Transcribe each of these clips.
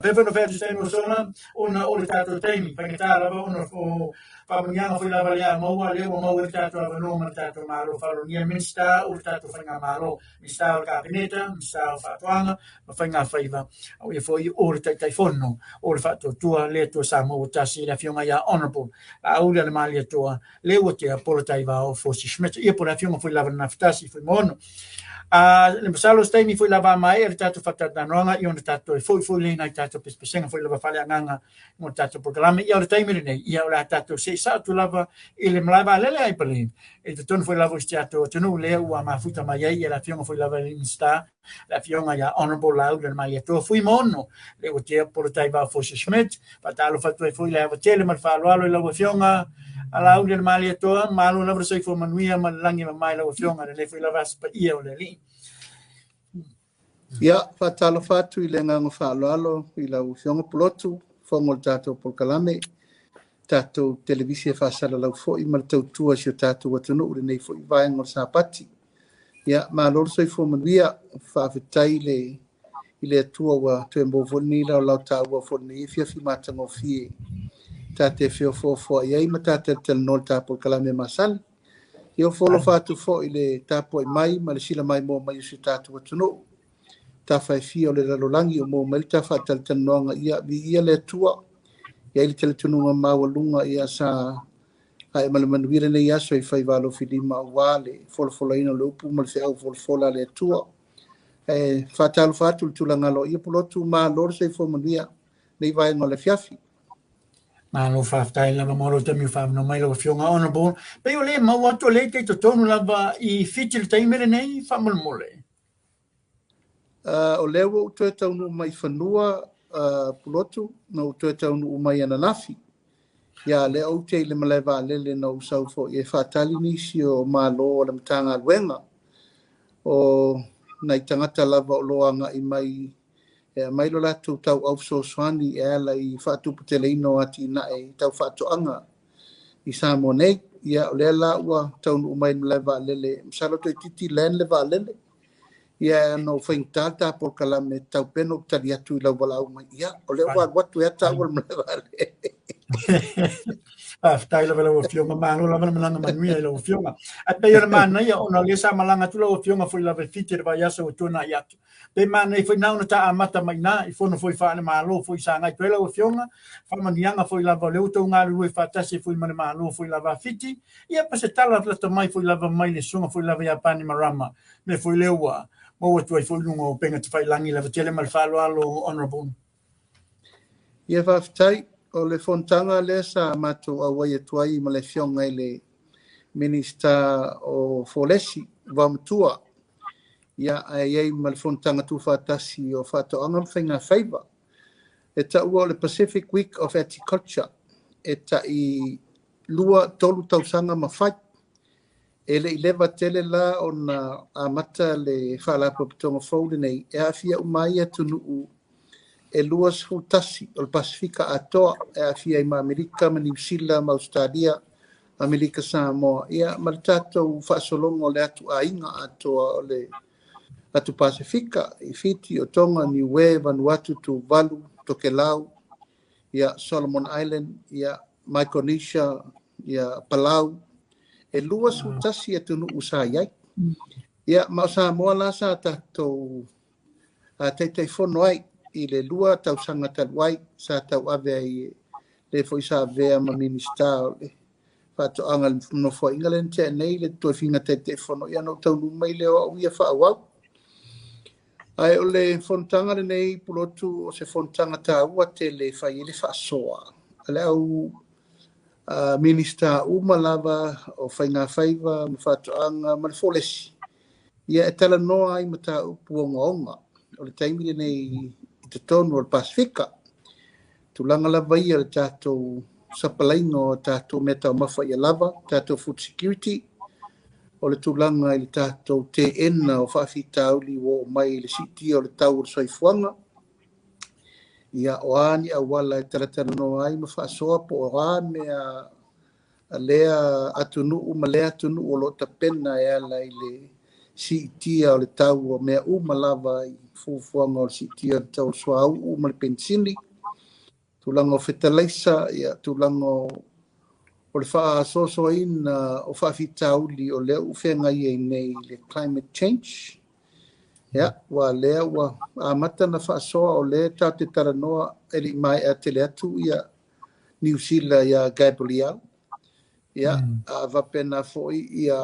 Faapea foi ona fai atu se taimi ua sola, ona o le tatou taimi, faigata lava ona o faamanuiaga foi lava lea a maua, lea ua maua ai le tatou avanoa ma le tatou Malo faalogia, Minisita o le tatou Faigamalo, Minisita o le Kapeneta, Minisita o Faatoaga ma Faiga Faiva, o ia foi o le Taitaifono o le Faatuatua le Atua Samoa ua tasi, le Afioga ia Honourable Laaulialemalietoa Leuatea Polataivao Fosi Schmidt, ia po o le Afioga foi lava le Gafatasi Fuimaono. A le masalo se taimi foi lava a maea le tatou faatalatalanoaga ia ona tatou toe foi foi lea i nai tatou pesepesega foi lava faaleagaga mo le tatou polokalame. Ia o le taimi lenei, ia o le a tatou see sao atu lava i le malae vaalele, I believe, i totonu foi lava o si tatou atunuu lea ua mafuta mai ai ia le Afioga foi lava i le Minisita, le Afioga ia Honourable Laaulialemalietoa Fuimaono Leuatea Polataivao Fosi Schmidt. Faatalofa atu ai foi le ava tele ma le faaaloalo i lau Afioga a Laaulialemalietoa. Malo lava le soifua manuia ma le lagi e mama i lau Afioga i lenei foi lava aso paia o le Alii. Ia, faatalofa atu i le agaga faaaloalo i lau Afioga Pulotu, fofoga o le tatou polokalame, tatou televise e faasalalau foi ma le tautua i si o tatou atunuu i lenei foi vaega o le Sapati. Ia, malo le soifua manuia, faafetai i le Atua ua toe maua foi lenei laolao taua foi lenei afiafi matagofie ta te feofoofoai ai ma ta talatalanoa i le ta polokalame masani. Ia, ua foalofa atu foi i le tapuai mai ma le sila maimoa mai o si o tatou atunuu. Tafa e fia o le lalolagi o maua mai le ta faatalatalanoaga, ia viia le Atua. Ia i le talitonuga maualuga, ia sa ae ma le manuia lenei aso i faiva alofilima aua le folafolaina o le upu ma le feau folafola a le Atua. E faatalofa atu i le tulaga aloaia Pulotu, malo le soifua manuia nei vaega o le afiafi. Malo faafetai lava mo lou taimi o faavanoa mai lau Afioga Honourable. Pei o lea e maua atu o lea e te i totonu lava i Fiti i le taimi lenei faamolemole. O lea ua ou toe taunuu mai i fanua, Pulotu, na ou toe taunuu mai ananafi. Ia, lea ou te i le malae vaalele na ou sau foi e faatali nisi o malo o le Matagaluega o nai tagata lava o lo o agai mai e aumai lo latou tauau fesoasoani e ala i faatuputeleina o atinae tau faatoaga i Samoa nei. Ia, o lea la ua taunuu mai le malae vaalele, masalo toeitiiti land le vaalele. Ia, na ou faigata le ta polokalame tau pea na ou tali atu i lau valaau mai. Ia, o lea ua alu atu e ata au o le malae vaalele. Faafetai lava lau Afioga, malo lava le malaga manuia i lau Afioga. Ae pei o le manaia ona o lea sa malaga atu lau Afioga foi lava i Fiti i le vaiaso ua tuanai atu. Pe manaia foi na ona ta amata mai i ina i fono foi faale-Malo foi sa agai atu ai lau Afioga, faamanuiaga foi lava o lea ua outou galulue faatasi foi ma le Malo foi lava a Fiti, ia pa se tala lata mai foi lava mai le susuga foi lava ia Bainimarama, mea foi lea ua maua atu ai foi i luga o upega tafailagi lava tele ma le faaaloalo Honourable. Ia faafetai, o le fonotaga lea sa matou auai atu ai ma le Afioga i le Minisita o Folesi, Vaomatua, ia, ae i ai ma le fonotaga tuufaatasi o Faatoaga ma Faiga Faiva. E taua o le Pacific Week of Agriculture, e tai 2-3 tausaga ma fai. E le i leva tele la ona amata le faalapotopotoga fou lenei e aafia uma ai atunuu e 21 o le Pasifika atoa, e aafia ai ma Amerika ma Niu Sila ma Ausetalia, Amerika Samoa, ia ma le tatou faasologa o le atu aiga atoa o le atu Pasifika, i Fiti, o Tonga, Niue, Vanuatu, Tuvalu, Tokelau, ia Solomon Island, ia Micronesia, ia Palau, e 21 atunuu sa i ai. Ia, ma o Samoa la sa tatou taitaifono ai i le 2 tausaga talu ai, sa tauave ai le foi sa avea ma Minisita o le Faatoaga i le nofoaiga lea na tea nei, le tofiga taitaifono, ia na ou taunuu mai lea o au ia faaauau. Ae o le fonotaga lenei Pulotu o se fonotaga taua tele e fai ai le faasoa a le au Minisita uma lava o Faiga Faiva ma Faatoaga ma le Folesi, ia e talanoa ai mataupu ogaoga o le taimi lenei i totonu o le Pasifika. Tulaga lava ia le tatou sapalaiga o tatou mea taumafa ia lava, tatou food security, o le tulaga i le tatou teena o faafitauli ua oo mai i le siitia o le tau o le soifuaga. Ia, o a ni auala e talatalanoa ai ma faasoa po o a mea a lea atunuu ma lea atunuu o lo o tapena e ala i le Siitia o le tau o mea uma lava i fuafuaga o le siitia o le tau o le suauu ma le penisini, tulaga o fetalaisa, ia tulaga o le faasoasoaina o faafitauli o lea ua feagai ai nei i le climate change. Ia, ua lea ua amata na faasoa o lea tatou te talanoa e le i maea tele atu ia Niu Sila ia Gabrielle. Ia, a faapena foi ia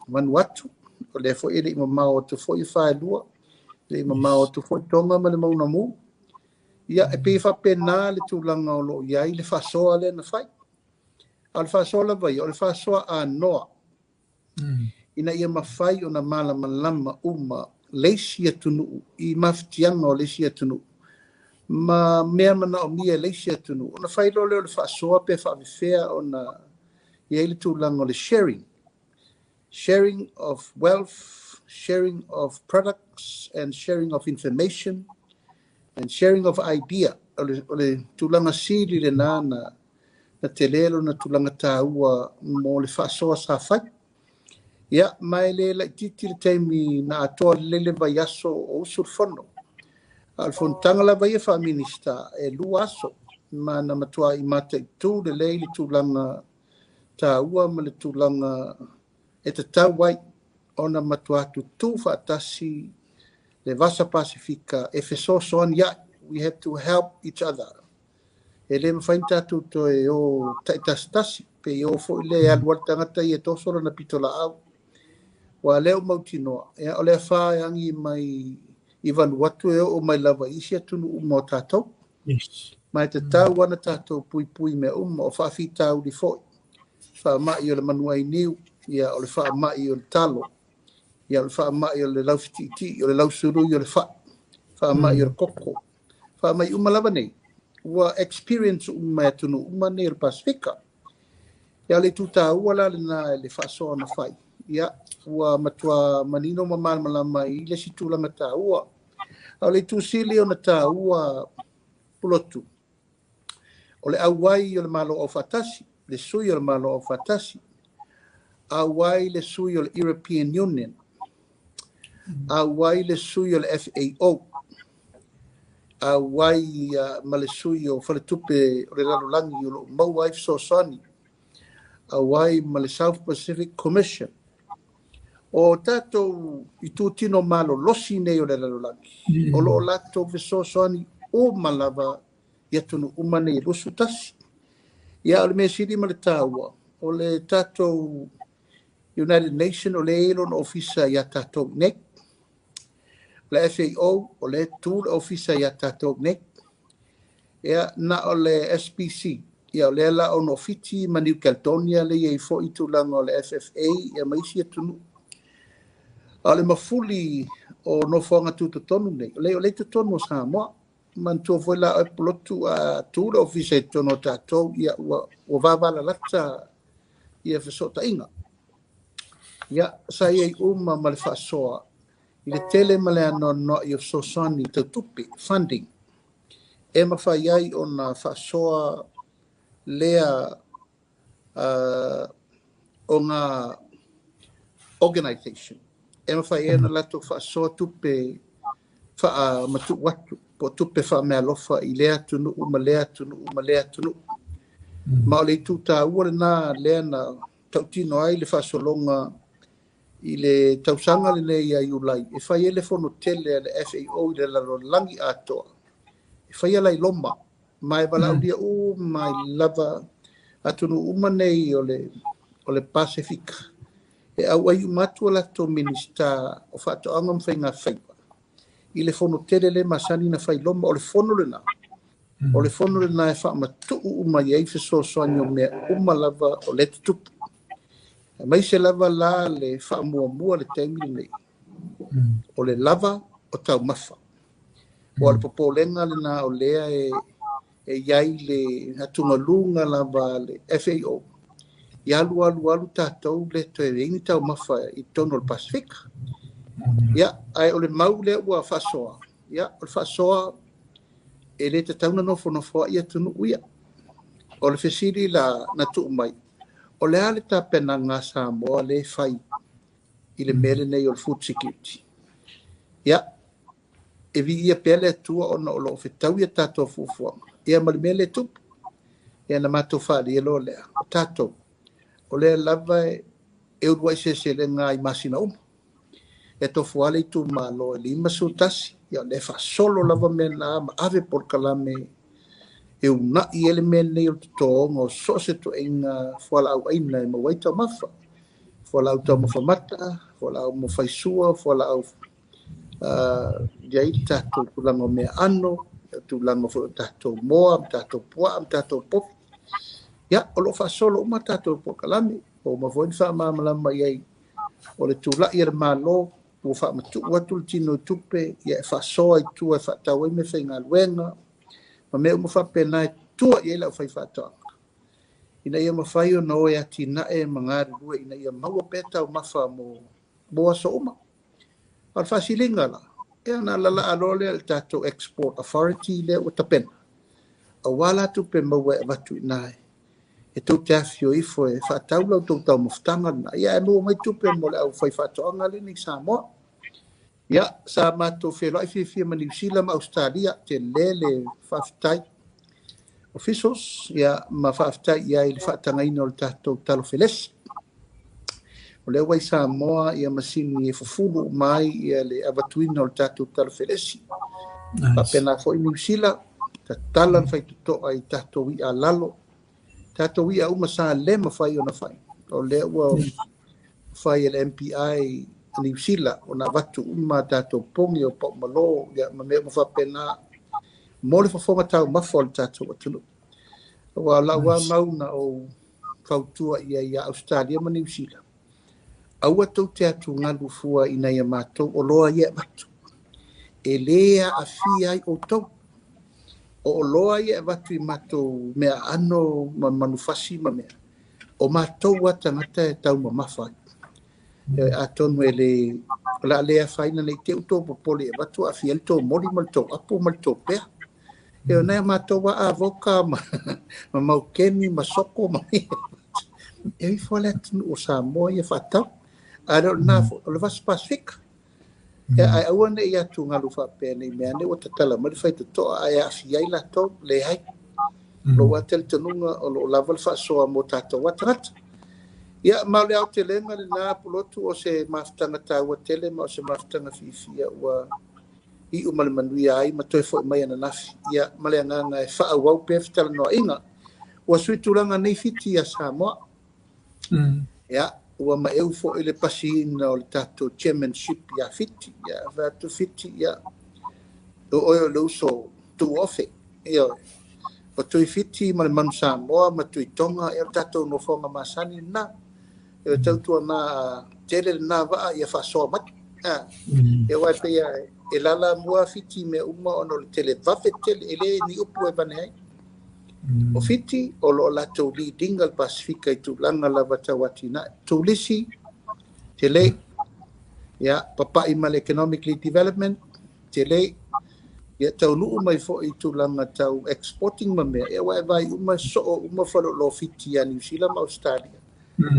Vanuatu, o lea foi e le i mamao atu foi Faelua, e le i mamao atu foi Tonga ma le Maunamu. Ia, e pei e faapena le tulaga o lo o i ai le faasoa lea na fai. A o le faasoa lava ia, o le faasoa anoa, ina ia mafai ona malamalama uma le isi atunuu i mafatiaga o le isi atunuu ma mea manaomia e le isi atunuu. Ona fai loa lea o le faasoa pe faapefea ona i ai le tulaga o le sharing. Sharing of wealth, sharing of products and sharing of information and sharing of idea. O le tulaga sili lena na tele lona tulaga taua mo le faasoa sa fai. Ia, ma e le laitiiti le taimi na atoa lelei le vaiaso o usu le fono. A o le fonotaga lava ia faa-Minisita e 2 aso ma na matuai mataitu lelei le tulaga taua ma le tulaga e tatau ai ona matua tutū faatasi le Vasa Pasifika e fesoasoani ai. We have to help each other. E le mafai ona tatou toe o taitasitasi pe i o foi le alu ai le tagata ia e toso lana pitolaau. Ua lea ua mautinoa, ia, o le afa e agi mai i Vanuatu e oo mai lava i isi atunuu uma o tatou. Yes. Ma e tatau ana tatou puipui mea uma o faafitauli foi. Faamai o le manuainiu, ia, o le faamai o le talo, ia, o le faamai o le laufitiitii, o le lausului o le fai, faamai o le koko. Faamai uma lava nei, ua experience uma e atunuu uma nei o le Pasifika. Ia, o le itu taua la lena i le faasoa na fai. Ia, ua matua manino ma malamalama i le isi tulaga taua. A o le itu sili ona taua Pulotu, o le auai o le Malo Aufaatasi, le sui o le Malo Aufaatasi, auai le sui o le European Union, auai le sui o le FAO, auai ma le sui o Faletupe o le Lalolagi o lo o maua ai fesoasoani, auai ma le South Pacific Commission. O tatou itutino malolosi nei o le lalolagi, o lo o latou fesoasoani uma lava i atunuu uma nei e 21. Ia, o le mea sili ma le taua, o le tatou United Nation o le e lona ofisa ia tatou nei. O le FAO, o le tu le ofisa ia tatou nei. Ia, na o le SPC, ia o lea la ono Fiti ma New Caledonia le iai foi tulaga o le FFA, ia ma isi atunuu. A o le mafuli o nofoaga tutotonu nei, o le totonu o Samoa. Manatua foi la oe Pulotu a tu le ofisa i totonu o tatou, ia ua vavalalata ia fesootaiga. Ia, sa iai uma ma le faasoa i le tele ma le anoanoai o fesoasoani tautupe, funding, e mafai ai ona faasoa lea o ngā organization. E mafai ai ona latou faasoa tupe faamatuu atu, po o tupe faameaalofa i lea atunuu ma lea atunuu ma lea atunuu. Ma o le itu taua lena lea na tautino ai le faasologa i le tausaga lenei ia Iulai, e fai ai le fono tele a le FAO i le lalolagi atoa. E fai ala i Roma, ma e valaaulia uma i lava atunuu uma nei o le Pasifika. E auai uma atu o latou Minista o Faatoaga ma Faiga Faiva i le fono tele le masani na fai Roma, o le fono lena. O le fono lena e faamatuu uma i ai fesoasoani o mea uma lava o le tutupu. Aemaise lava la le faamuamua le taimi lenei. O le lava o taumafa. Ua o le popolega lena o lea e iai le atugaluga lava le FAO. I alu alu alu tatou le toe i ai ni taumafa i totonu o le Pasifika. Ia, ae o le mau lea ua faasoa. Ia, o le faasoa e le tatau na nofonofo ai atunuu ia. O le fesili la na tuu mai, o le a le tapenaga a Samoa le fai I le mea lenei o le food security. Ia, e viia pea le Atua ona o lo o fetaui a tatou fuafuaga, ia ma le mea lea e tupu. Ia na matou faaalia loa lea, o tatou, o lea lava e uluai seleselega i masina uma. E tofu lava le itumalo e 51, ia o lea e faasolo lava mea na ma ave polokalame e uunai ai le mea lenei o le totoga o so o se ituaiga fualaau aina e maua ai taumafa. Fualaau taumafa mata, fualaau mo faisua, fualaau i ai le tatou tulaga o mea ano, tulaga foi o tatou moa, ma tatou puaa, ma tatou povi. Ia, o lo o faasolo uma tatou polokalame, ua uma foi ona faamalamalama i ai o le tulai a le Malo, ua faamatuu atu le tino i tupe, ia e faasoa i tua e faatau ai meafaigaluega, ma mea uma faapena e tua i ai le aufaifaatoaga. Ina ia mafai ona o e atinae ma galulue ina ia maua pea taumafa mo aso uma. O le faasiliga la, ia ona lalaa loa lea i le tatou Export Authority lea ua tapena. Aua la tupe maua e avatu i ina e tou te afifio ifo e faatau la outou taumafataga lena. Ia ae maua mai tupe mo le aufaifaatoaga lenei i Samoa. Ia, sa matou feiloai fiafia ma Niu Sila ma Ausetalia, tele le faafetai officials, ia ma faafetai i ai i le faatagaina o le tatou talo felesi. O lea ua i Samoa ia masini e fufulu uma ai ia le avatuina o le tatou talo felesi. Nice. Faapena foi Niu Sila, tatala le faitotoa i tatou i'a lalo. Tatou i'a uma sa le mafai ona fai. O lea ua fai e le MPI a Niu Sila ona avatu uma tatou pogi o paumalo, ia ma mea uma faapena mo le fofoga taumafa o le tatou atunuu. Aua o lau lava mau na ou fautua i ai ia Ausetalia ma Niu Sila, aua tou te atugalu fua i nai a matou oloa ia e avatu. E le aafia ai outou. O oloa ia e avatu i matou mea aano ma manufasi ma mea, o matou lava tagata e taumamafa ai. Atonu e le, o le a le afaina nei te i tou popole e avatu aafia ai le tou moli ma le tou apo ma le tou pea. E o nai a matou lava avoka ma maukeni ma soko ma mea. E ifo le atunuu o Samoa ia faatau. A le o lena foi, o le Vasa Pasifika. Ia, ae aua ne i atugalu faapea nei mea ane ua tatala mai le faitotoa ae aafia ai latou, leai. Lou lava talitonuga o lo o lava le faasoa mo tatou lava tagata. Ia, ma o le aotelega lena Pulotu o se mafutaga taua tele ma o se mafutaga fiafia ua iu ma le manuia ai ma toe foi mai ananafi. Ia, ma le agaga e faaauau pea fetalanoaiga. Ua sui tulaga nei Fiti ia Samoa. Ia, ua maeu foi le pasiina o le tatou chairmanship ia Fiti. Ia, fai atu Fiti, ia, o oe o le uso tuofe. Ia, o Tui Fiti ma le Manu Samoa ma Tui Tonga, ia o le tatou nofoaga masani lena. E tautuana tele lena vaa ia faasoa mai. Ia aua e pei e lala mua Fiti mea uma ona o le televave tele, e le ni upu e avane ai. O Fiti, o lo o latou lead ina le Pasifika i tulaga lava tau atinae. Tulisi, tele, ia, papai ma le economically development, tele, ia taunuu mai foi i tulaga tau exporting ma mea, ia aua e vaai uma soo uma faleoloa Fiti ia Niu Sila ma Australia.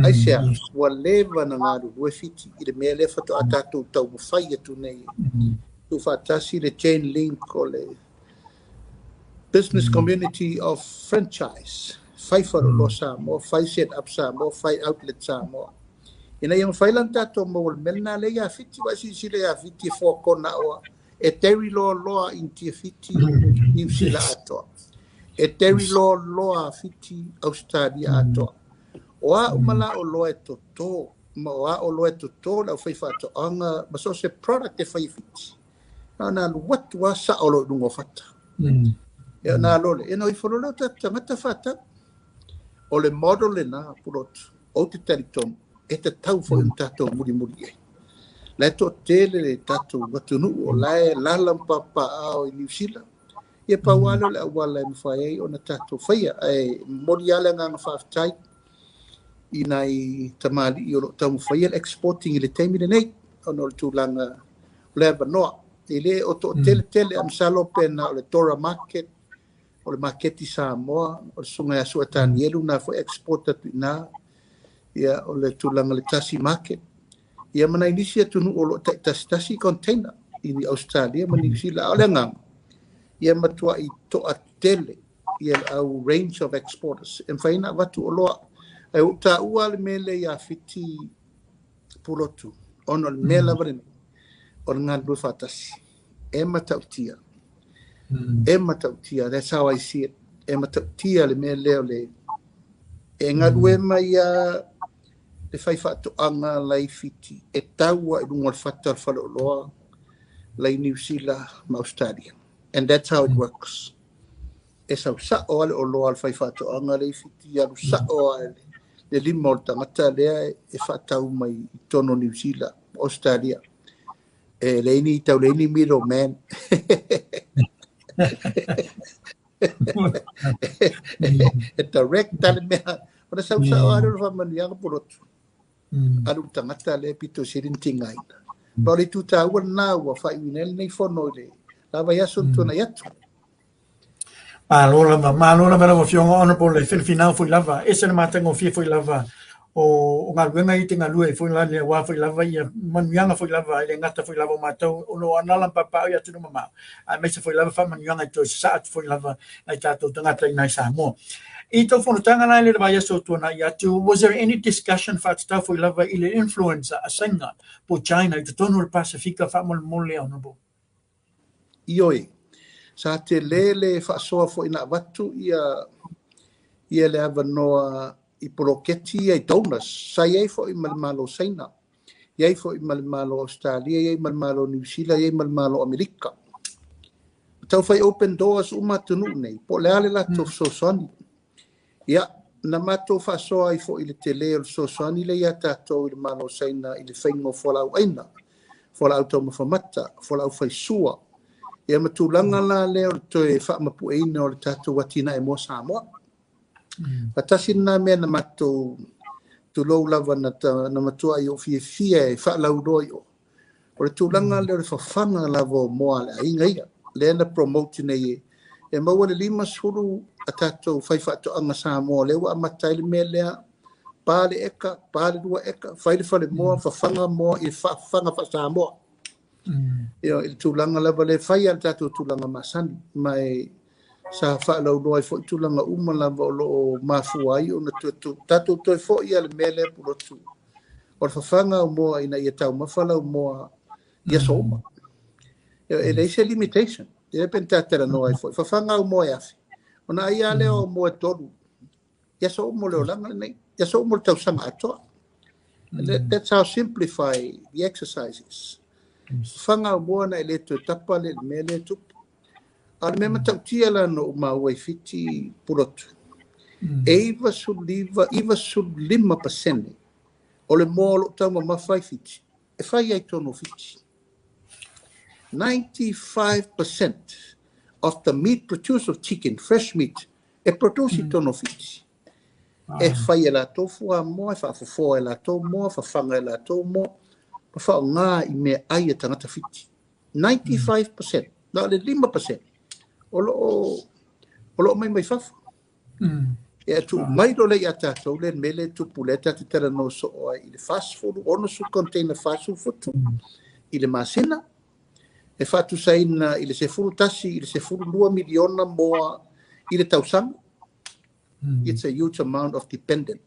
Aisea, ua leva na galulue Fiti i le mea lea faatoa tatou taumafai atu nei. Tuufaatasi le chain link o le business community of franchise. Fai faleoloa Samoa, fai set up Samoa, fai outlet Samoa. Ina ia mafai la ona tatou maua le mea lena lea ia Fiti, aua silasila ia Fiti e foakona oa. E teri loa loa Initia Fiti, Niu Sila atoa. E teri loa loa Fiti, Australia atoa. O a uma la oloa e toto, ma o a oloa e toto le aufaifaatoaga ma so o se product e fai e Fiti. Na ona alu atu lava sao loa i luga o fata. Ia ona alu lea, ia ona o ifo loa lea o tatou tagata faatau. O le model lena, Pulotu, ou te talitonu, e tatau foi ona tatou mulimuli ai. La e toatele le tatou atunuu o la e lala ma papaao i Niu Sila. Ia pau lava lea o le auala e mafai ai ona tatou faia. Ae momoli lava le agaga faafetai i nai tamalii o lo o taumafaia le exporting i le taimi lenei, ona o le tulaga o le avanoa. E le o toatele tele, a masalo pe na o le Dora Market, o le maketi Samoa, o le susuga ia Sua Tanielu na foi export atu i ina, ia o le tulaga le Tasi Market. Ia ma nai nisi atunuu o lo o ta'itasitasi container i Ausetalia ma Niu Sila. A o le agaga, ia matua'i to'atele ia le au range of exporters e mafai ona avatu oloa. Ae ua ou tāua le mea lea iā Fiti, Pulotu, ona o le mea lava lenei o le galulue faatasi e matautia. E matautia, that's how I see it. E matautia le mea lea o le e galue mai ia le fai faatoaga lai Fiti e taua i luga o le fata o le faleoloa lai Niu Sila ma Australia. And that's how it works. E sausa'o a le oloa a le fai faatoaga le i Fiti, alu sa'o a le lima o le tagata lea e faatau mai i totonu o Niu Sila, Australia. E leai ni tau leai ni middleman. E direct a le mea. Ona sausa'o a lea o le faamanuiaga, Pulotu. Alu le tagata lea pito sili ona tigaina. Ma o le itu tāua lena ua faaiuina ai lenei fono i le la vaiaso na tuanai atu. Malo lava, malo lava lau Afioga Honourable le finafinau foi lava, ese le matagofie foi lava o galuega ia e te galue ai foi la le aua foi lava ia manuiaga foi lava e le gata foi lava o matou o lo o alaala ma papaaao i atunuu mamao, aemaise foi lava faamanuiaga e toe sasaa atu foi lava nai tatou tagata i nai Samoa. I tou fonotaga la i le vaiaso o tuanai atu, was there any discussion faatatau foi lava i le influence a Saina po China i totonu o le Pasefika faamolemole, Honourable? Ioe, sa tele le faasoa foi na avatu ia le avanoa i poloketi ia i donors. Sa i ai foi ma le Malo Saina, i ai foi ma le Malo Australia, i ai ma le Malo Niu Sila, i ai ma le Malo Amerika. Tau fai open doors uma atunuu nei, po o le a le latou fesoasoani. Ia, na matou faasoa ai foi i le tele o le fesoasoani lea ia tatou i le Malo Saina i le faiga o fualaau aina, fualaau taumafa mata, fualaau faisua, ia ma tulaga la lea o le toe faamapueina o le tatou atinae moa Samoa. Faatasi lena mea na matou tulou lava na matuai ou fiafia e faalauiloa i o. O le tulaga lea o le fafaga lava o moa a le aiga ia, lea na promote nei e maua le 50 a tatou faifaatoaga Samoa lea ua amata ai le mea lea, pa le eka, pa le 2 eka, fai le falemoa, fafaga moa i le faafaga faa-Samoa. Ia, i le tulaga lava lea fai a le tatou tulaga masani, ma e sa faalauiloa ai foi tulaga uma lava o lo o mafua ai ona tatou toe foi a le mea lea, Pulotu, o le fafaga o moa ina ia taumafa lau moa i aso uma. E leai se limitation. E le pe na tatalanoa ai foi. Fafaga au moa e 1,000. Ona ai lava lea o moa e 3 i aso uma o le olaga lenei. I aso uma o le tausaga atoa. That's how simplify the exercise is. Fafaga au moa na e le toe tapa le mea lea tupu. A o le mea matautia la na ou maua i Fiti, Pulotu, e 99, 95% o le moa o lo o taumamafa i Fiti, e fai ai totonu o Fiti. 95% of the meat produced of chicken, fresh meat, e produce i totonu o Fiti. E fai e latou fuamoa, e faafofoa e latou moa, fafaga e latou moa, ma faaaoga i mea ai a tagata Fiti. 95%, na o le 5% o lo o mai mai fafo. E atu mai lo le ia tatou le mea le tupu lea tatou talanoa soo ai i le 40, 60 container 40 futu i le masina, e faatusaina i le 11 i le 12 miliona moa i le tausaga. It's a huge amount of dependent.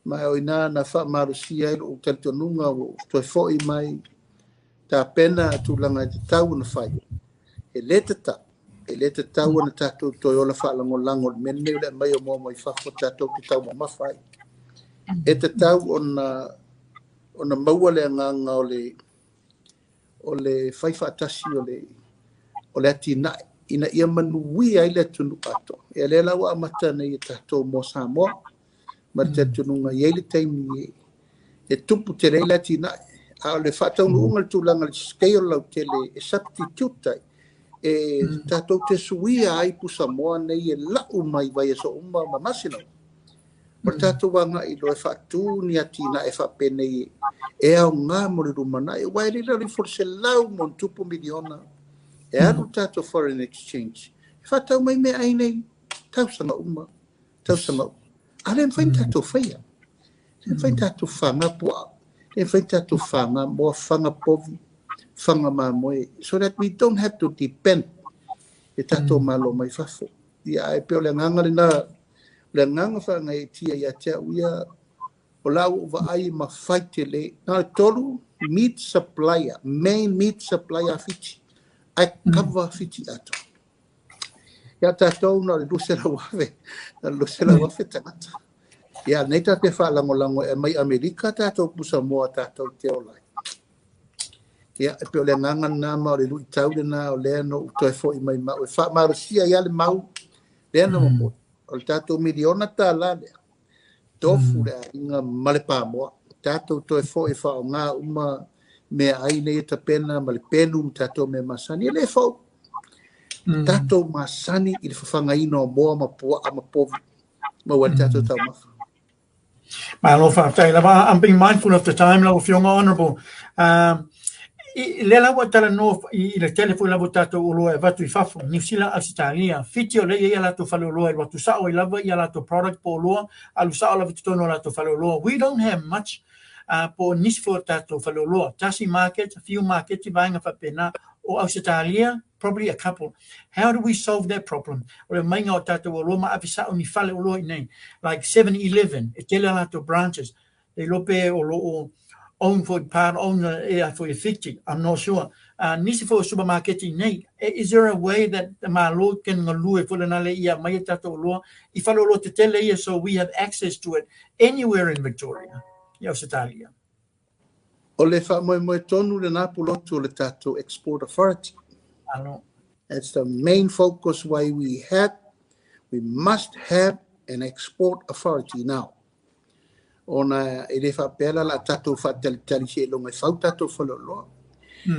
Ma o ina na faamalosia ai lou talitonuga ua toe fo'i mai tapena tulaga e tatau ona fai. E le tatau, e le tatau ona tatou toe ola faalagolago i le mea lenei o le aumai o moa mai fafo tatou te taumamafa ai. E tatau ona maua le agaga o le fai faatasi o le atinae ina ia manuia ai le atunuu atoa. Ia lea la ua amata nei e tatou mo Samoa ma le talitonuga i ai le taimi e tupu tele ai le atinae. A o le faataunuuga le tulaga le scale lautele e substitute ai, e tatou te suia ai pusamoa nei e lau mai vaiaso uma ma masina. O le tatou agai loa e faatu ni atinae faapenei e aoga mo le lumanai, aua e le i lalo ifo le 100+ miliona e alu le tatou foreign exchange e faatau mai meaai nei tausaga uma, tausaga uma. A le mafai ona tatou faia, le mafai ona tatou faga puaa. E mafai ona tatou faga moa, faga povi, faga mamoe, so that we don't have to depend i tatou malo mai fafo. Ia, ae pei o le agaga lena, o le agaga faagaeetia ia te au ia, o la ua ou vaai ma fai tele. Na o le tolu meat supplier, main meat supplier a Fiti, ae cover Fiti atoa. Ia tatou na o le 200,000, na o le 200,000 tagata. Ia, nei tatou te faalagolago e aumai Amerika tatou pusamoa tatou te ola ai. Ia, e pei o le agaga lena ma o le luitau lena o lea na ou toe foi mai ma au e faamalosia ai lava le mau lea na momoli. O le tatou miliona tala lea, tofu le aiga ma le pamoa. Tatou toe foi e faaaoga uma meaai nei e tapena ma le pelu ma tatou mea masani. E le fou. Tatou masani i le fafagaina o moa ma puaa ma povi maua ai le tatou taumafa. Malo faafetai lava. I'm being mindful of the time, lau Afioga Honourable. Lea la ua talanoa i le tele foi lava o tatou oloa e avatu i fafo, Niu Sila, Ausetalia, Fiti o lea e i ai a latou faleoloa e alu atu sao ai lava ia latou product po o oloa, alu sao lava i totonu o latou faleoloa. We don't have much po o nisi foi o tatou faleoloa. Tasi market, few maketi, vaega faapena. O Ausetalia, probably a couple. How do we solve that problem? O le aumaiga o tatou oloa ma ave sao ni faleoloa i inei. Like 7-Eleven, e tele a latou branches. Le iloa pe o lo o own foi part owner e a foi e Fiti, I'm not sure. Nisi foi o supermarket i inei. Is there a way that the Malo can galue foi lena le ia aumai a tatou oloa i faleoloa tetele ia so we have access to it anywhere in Victoria, i Ausetalia? O le faamoemoe tonu lena pulotu o le tatou Export Authority. Malo. That's the main focus why we must have an export authority now. Ona e le faapea la o le a tatou faatalitali seiloga e fau tatou faleoloa.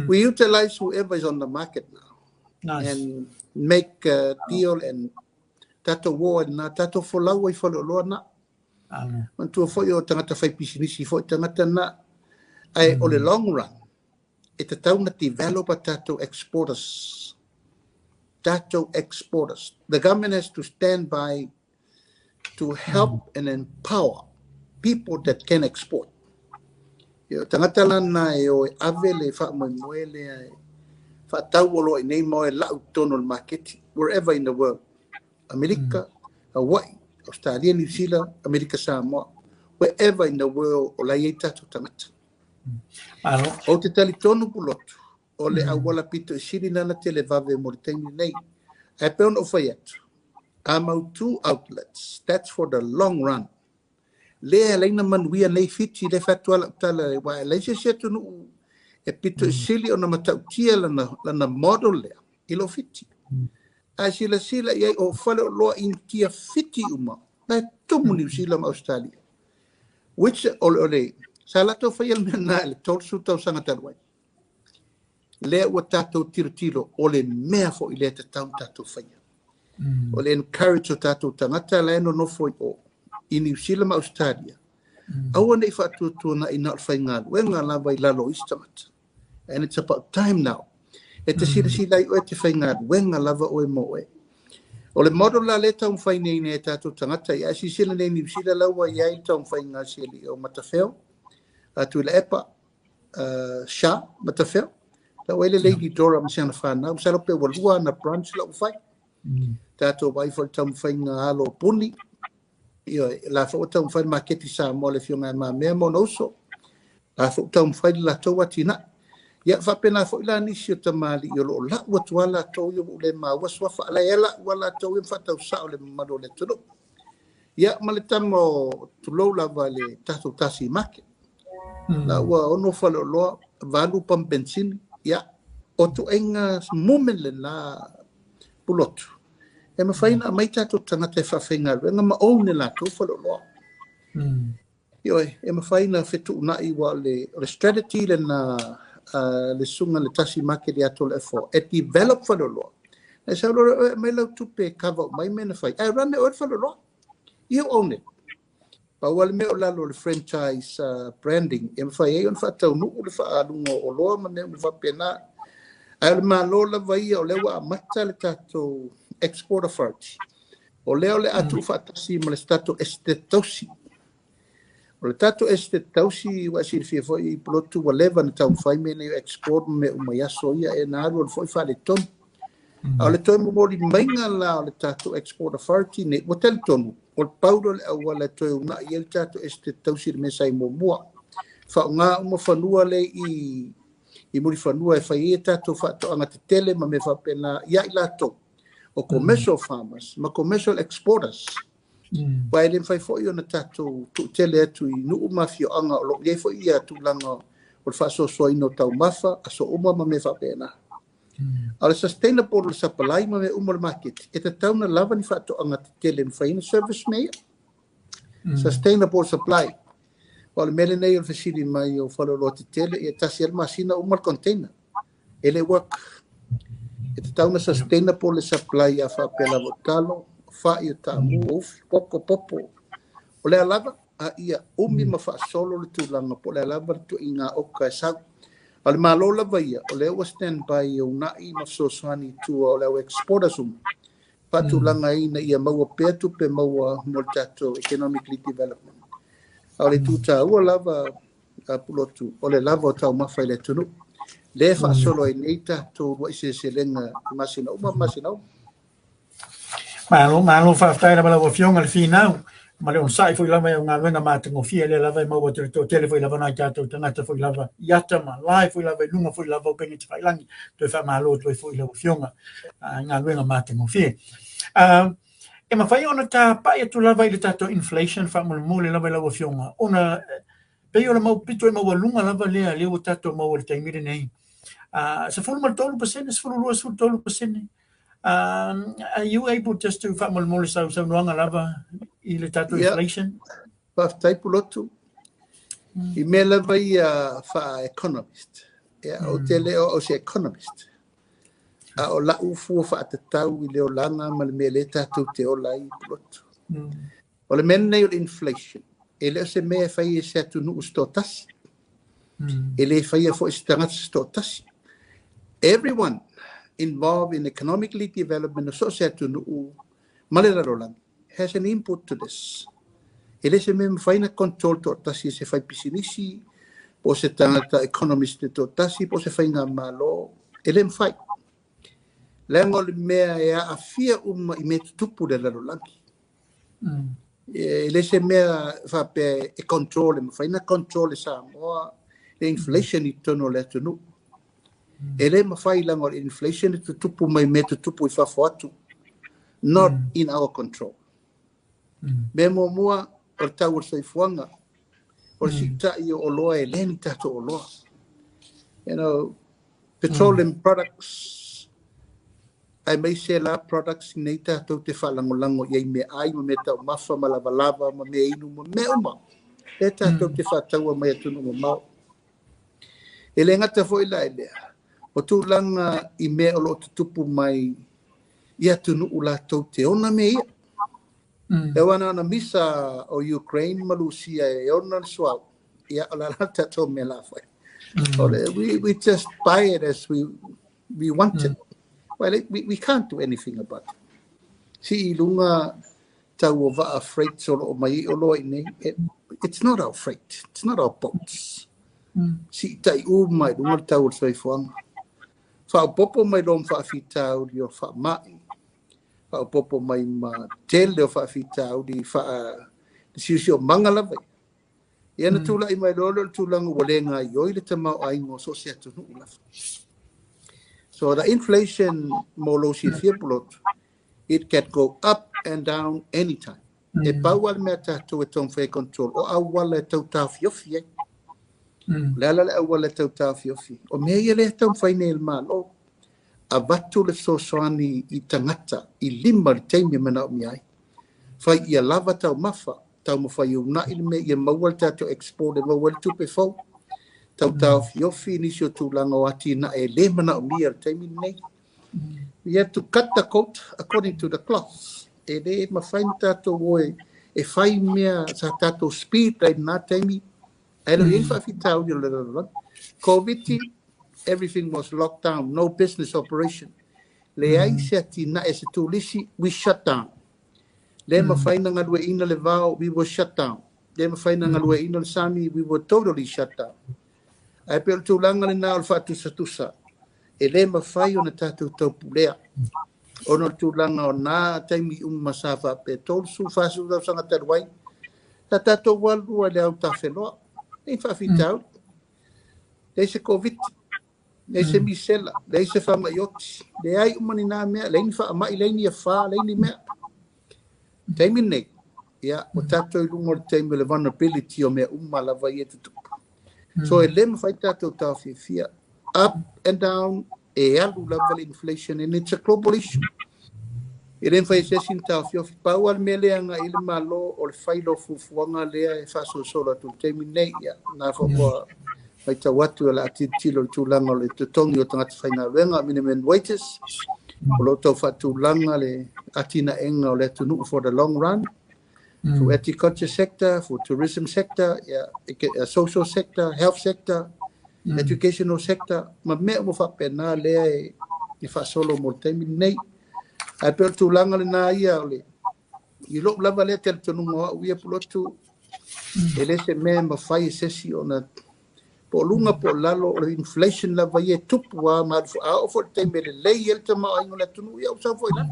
We utilize whoever is on the market now. Nice. And make a deal and tatou o ai lena, tatou folau ai faleoloa na. Manatua foi o tagata fai pisinisi foi tagata na. Ae o le long run, e tatau ona develop a tatou exporters. Tatou exporters. The government has to stand by to help and empower people that can export. Ia, o tagata la na e o e ave le faamoemoe lea e faatau oloa i nei ma o e lau i totonu o le maketi, wherever in the world. Amerika, Hawaii, Australia, New Zealand, Amerika Samoa, wherever in the world o la e i ai tatou tagata. Malo. Ou te talitonu Pulotu, o le auala pito i sili lana televave mo le taimi lenei. Ae pei ona ou fai atu, a mautu outlets, that's for the long run. Lea e ala ai ona manuia nei Fiti, lea e fai atu lava lau tala, aua e leai se isi atunuu e pito i sili ona matautia lana model lea i lo Fiti. Ae silasila i ai o faleoloa Initia Fiti uma, la e tumu Niu Sila ma Ausetalia. Which, o le, sa latou faia le mea lena i le 30 tausaga talu ai. Lea ua tatou tilotilo, o le mea foi lea e tatau ona tatou faia. O le encourage o tatou tagata la e nonofo i o, i Niu Sila ma Ausetalia, aua ne i faatuatuanai na o le faigaluega lava i lalo o isi tagata. And it's about time now. E te silasila ai oe e te faigaluega lava oe mo oe. O le model la lea e taumafai nei nei e tatou tagata, ia, ae silasila nei Niu Sila la ua i ai le taumafaiga a si alii o Matafeo, a Tuilaepa, Sha Matafeo, la ua i ai le Lady Dora ma si ana fanau, masalo pe ua lua ana branch la ua fai. Tatou vaai foi i le taumafaiga a alo o Puni, ioe, la foi ua taumafai le maketi Samoa le Afioga ia Mamea ma ona uso, la foi ua taumafai le latou atinae. Ia, faapena foi la nisi o tamalii o lo o lau atu lava latou ia ua ou le maua suafa, a la e lau lava latou ia ma faatausao i le mamalu o le atunuu. Ia, ma le tama o tulou lava i le tatou tasi market. La ua ono faleoloa, 8 pamu penisini. Ia, o ituaiga movement lena Pulotu. E mafai ona aumai tatou tagata e faafaigaluega ma own e latou faleoloa. Ioe, e mafai ona fetuunai aua o le strategy lena a le susuga i le Tasi Market ia Toleafoa e develop faleoloa. E sau loa oe aumai lau tupe e cover uma ai mea na fai, ae run e oe le faleoloa. You own it. Pau lava le mea o lalo o le franchise branding e mafai ai ona faataunuu le faaaluga o oloa ma mea uma faapena. Ae o le Malo lava ia o lea ua amata le tatou Export Authority. O lea o le a tuufaatasi ma le tatou Esetete Tausi. O le tatou Esetete Tausi, ua e silafia foi, Pulotu, ua leva ona taumafai mea nei o export ma mea uma i aso ia e na alu alu foi faaletonu. A o le toe momoli maiga la o le tatou Export Authority nei, ua talitonu, o le pau lea o le auala e toe uunai ai le tatou Esetete Tausi i le mea sa i muamua. Faaaoga uma fanua lea i Mulifanua e fai ai a tatou faatoaga tetele ma mea faapena ia i latou o commercial farmers ma commercial exporters. Aua e le mafai foi ona tatou tuutele atu i nuu ma afioaga o lo o i ai foi ia tulaga o le faasoasoaina o taumafa, aso uma ma mea faapena. A o le sustainable o le supply ma mea uma o le maketi, e tatau ona lava ni faatoaga tetele e mafai ona service mea ia. Sustainable supply. O le mea lenei o le fesili mai o faleoloa tetele, ia tasi lava le masina uma le container. E le work. E tatau ona sustainable le supply a faapea lava o talo, o fai, o taamu, o ufi, koko, popo. O le a lava, a ia umi ma faasolo le tulaga po o le a lava le tuuaiga oka e sau. A o le Malo lava ia, o lea ua stand by e uunai ma fesoasoani i tua o le au exporters uma, faatulagaina ia maua pea tupe maua mo le tatou economically development. A o le itu taua lava a Pulotu, o le lava o taumafa i le atunuu. Lea e faasolo ai nei tatou uluai seleselega i masina uma ma masina uma. Malo, malo, faafetai lava lau Afioga le finau ma le onosai foi lava i au galuega matagofie lea lava e maua atu i le toatele foi lava nai tatou tagata foi lava i ata ma lae foi lava i luga foi lava o upega tafailagi. Toe faamalo atu ai foi i lau Afioga i galuega matagofie. E mafai ona tapai atu lava i le tatou inflation faamolemole lava i lau Afioga, ona pei o le mau pito e maualuga lava lea lea ua tatou maua i le taimi lenei. 13%, 12, 13%. Are you able just to faamolemole sau saunoaga lava i le tatou inflation? Faafetai, Pulotu. I mea lava ia faa-economist, ia, ou te le o se economist. A o lau fua faatatau i le olaga ma le mea lea tatou te ola ai, Pulotu. O le mea lenei o le inflation, e le o se mea e fai e se atunuu se toatasi. E le faia foi se tagata se toatasi. Everyone involved in economically development o so o se atunuu ma le lalolagi has an input to this. E le se mea mafai na control toatasi e se fai pisinisi, po o se tagata economist toatasi, po o se faiga malo. E le mafai. Leaga o le mea e aafia uma i mea tutupu le lalolagi. E le se mea faapea e control, e mafai na control e Samoa le inflation i totonu o le atunuu. E le mafai leaga o le inflation e tutupu mai mea tutupu i fafo atu. Not in our control. Mea muamua, o le tau o le soifuaga, o le siitai o oloa e le ni tatou oloa. Petroleum products, aemaise la products nei tatou te faalagolago i ai meaai ma mea taumafa ma lavalava ma mea inu ma mea uma. Lea tatou te faataua mai atunuu mamao. E le gata foi la i lea, o tulaga i mea o lo o tutupu mai i atunuu latou te ona mea ia. E ua na misa o Ukraine ma Rusia e ona le suauu. Ia, o la la tatou mea la fai. O le, we just buy it as we want it. Well, we can't do anything about it. Si i lunga tau o vaa freight o lo o mai o loa i nei, it's not our freight. It's not our boats. Si tai u mai lunga le tau o le soifuaga. Faaopoopo mai loa ma faafitauli o faamai. Faaopoopo mai ma tele o faafitauli faa le siosiomaga lava ia. Ia na tulai mai loa lea o le tulaga ua le gaoioi le tamaoaiga o so o se atunuu lava. So the inflation mo lou silafia, Pulotu, it can go up and down anytime. E pau lava le mea tatou e taumafai e control, o auala e tau taofiofi ai. O le ala le auala e tau taofiofi. O mea ia lea e taumafai nei e le Malo. Avatu le fesoasoani i tagata i lima le taimi e manaomia ai. Fai ia lava taumafa, taumafai e uunai le mea ia maua le tatou export e maua ai le tupe fou. Tau taofiofi nisi o tulaga o atinae e le manaomia i le taimi lenei. We have to cut the coat according to the cloth. E le mafai na tatou o e fai mea sa tatou speed ai lena taimi, ae le o i ai ni faafitauli o le lalolagi. Covid, everything was locked down, no business operation. Leai se atinae se turisi, we shut down. Le mafai na galueaiina le vao, we were shut down. Le mafai ona galueaiina le sami, we were totally shut down. Ae pei o le tulaga lena o le faatusatusa, e le mafai ona tatou taupulea ona o le tulaga o na taimi uma sa faapea 30, 40 tausaga talu ai, sa tatou alu ai le autafeloa, leai ni faafitauli, leai se Koviti, leai se misela, leai se faamai oti, leai uma ni na mea, leai ni faamai, leai ni afa, leai ni mea. Taimi lenei, ia, ua tatou i luga o le taimi o le vulnerability o mea uma lava ia e tutupu. So e le mafai tatou taofiofia. Up and down, e alu lava le inflation and it's a global issue. E le mafai e se isi ona taofiofi. Pau lava le mea lea e agai i le Malo o le fai loa o fuafuaga lea e faasolosolo atu i le taimi lenei. Ia, na foi ua matau atu o le a tilotilo i le tulaga o le totogi o tagata faigaluega, minimum wages, o lo o tau faatulaga le atinaega o le atunuu for the long run, for agriculture sector, for tourism sector, ia, social sector, health sector, educational sector, ma mea uma faapena lea e faasolo mo le taimi lenei. Ae pei o le tulaga lena ia o le i lou lava lea talitonuga o au ia Pulotu, e le se mea e mafai e se isi ona po o luga po o lalo, o le inflation lava ia e tupu lava ma alu foi. A oo foi i le taimi e lelei ai le tamaoaiga o le atunuu, ia ua sau foi i lalo.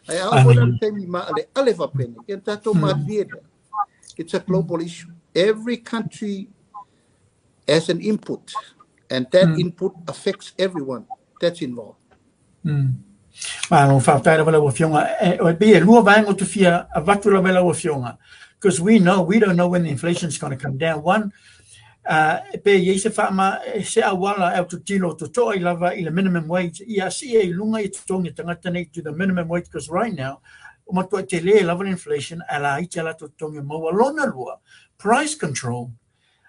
Ae a oo foi la i le taimi maaleale faapenei, ia ona tatou malilie lea. It's a global issue. Every country has an input and that input affects everyone that's involved. Malo, faafetai lava lau Afioga. E pei e lua vaega ou te fia avatu lava i lau Afioga, because we know, we don't know when the inflation is going to come down. One, pe i ai se faama, se auala e autotilo totoa i lava i le minimum wage, ia sii ai i luga i totogi o tagata nei to the minimum wage, because right now, ua matuai tele lava le inflation, ae laiti a latou totogi o maua. Lona lua, price control.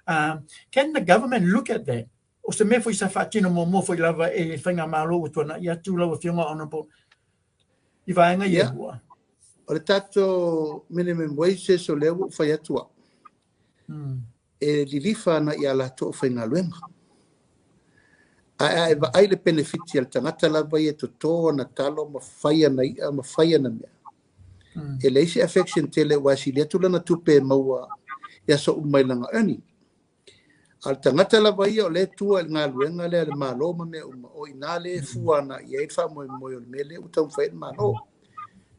Can the government look at that? O se mea foi sa faatino muamua foi lava e le faigamalo ua tuanai atu lau Afioga Honourable i vaega ia e lua. O le tatou minimum wages o lea ua ou fai atu au, e lilifa ana i a latou aufaigaluega. Ae a e vaai i le penefiti a le tagata lava ia e toto ana talo ma fai ana i'a ma fai ana mea, e leai se affection tele aua e sili atu lana tupe e maua i aso uma i lana earning. A o le tagata lava ia o lea e tua i le galuega lea a le Malo ma mea uma, o i ina lea e fua ana i ai le faamoemoe o le mea lea ua taumafai ai le Malo,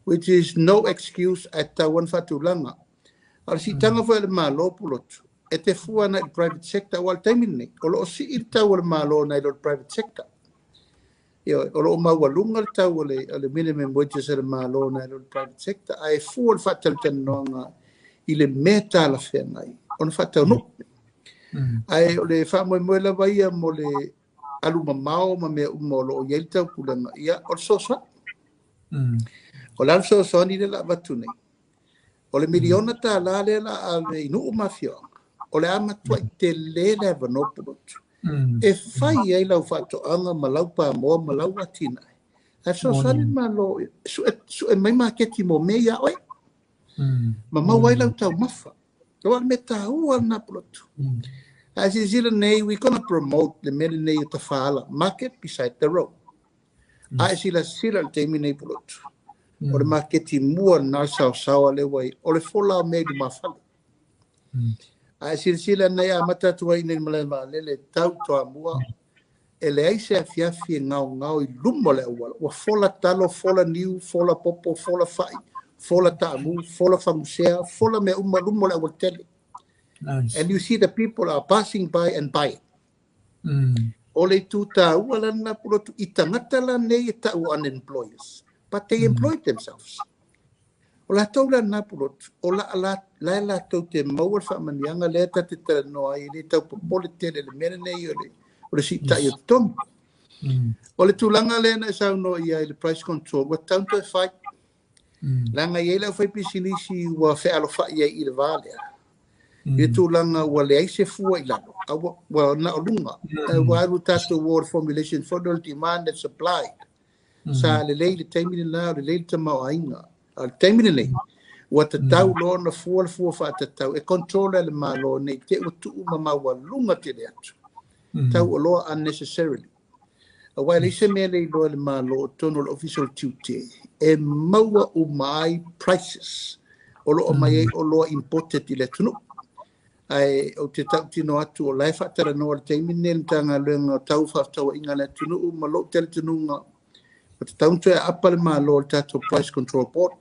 which is no excuse, ae tatau ona faatulaga. A o le siitaga foi a le Malo, Pulotu, e te fua ana i le private sector, aua o le taimi lenei, o lo o sii le tau o le Malo nai lo le private sector. Ioe, o lo o maualuga le tau o le minimum wages a le Malo nai lo le private sector, ae fua le faatalatalanoaga i le mea talafeagai ona faataunuu. Ae o le faamoemoe lava ia mo le alu mamao ma mea uma o lo o i ai le taupulega, ia, o le fesoasoani. O le a le fesoasoani lea o le a avatu nei? O le $1 miliona lea o le a ave i nuu ma afioaga, o le a matuai tele le avanoa, Pulotu, e fai ai lau faatoaga ma lau pamoa ma lau atinae. Ae fesoasoani le Malo sue mai maketi mo mea ia oe, ma maua ai lau taumafa. O le mea taua lena, Pulotu. Ae silasila nei, we gonna promote le mea lenei o tafaala, market beside the road. A e silasila i le taimi nei, Pulotu, o le maketi mua lena o le saosaoa lea ua i, o le fola o mea i lumafale. A e silasila nei, amata atu ai nei i le malae vaalele tau Toamua, e leai se afiafi e gaogao i luma o le auala. Ua fola talo, fola niu, fola popo, fola fai, fola taamu, fola fagusea, fola mea uma luma o le auala tele. Nice. And you see the people are passing by and buying. O le itu taua la lena, Pulotu, i tagata la nei e tau unemployers, but they employed themselves. O latou la lena, Pulotu, o la, la, la e latou te maua le faamanuiaga lea ta te talanoa ai, e le tau popole tele le mea lenei o le siitai o totogi. O le tulaga lea na e saunoa i ai i le price control, ua tatau ona toe fai. Leaga e i ai le aufaipisinisi ua fealofai ai i le va lea. I le tulaga ua leai se fua i lalo, a ua na o luga. Ua alu tatou o le formulation foi lea o le demand and supply. Sa lelei le taimi lena, o lelei le tamaoaiga. A o le taimi lenei, ua tatau loa ona fua le fua faatatau e control e le Malo nei te i ua tuu ma maualuga tele atu tau oloa unnecessarily. Aua e leai se mea e le iloa e le Malo o totonu o le Ofisa o le Tiute e maua uma ai prices O loo aumai ai oloa imported i le atunuu. Ae ou te tautino atu o la e faatalanoa i le taimi lenei e le Matagaluega o Tau Fefaatauaiga a le atunuu ma lou talitonuga ua tatau ona toe aapa le Malo i le tatou Price Control Board.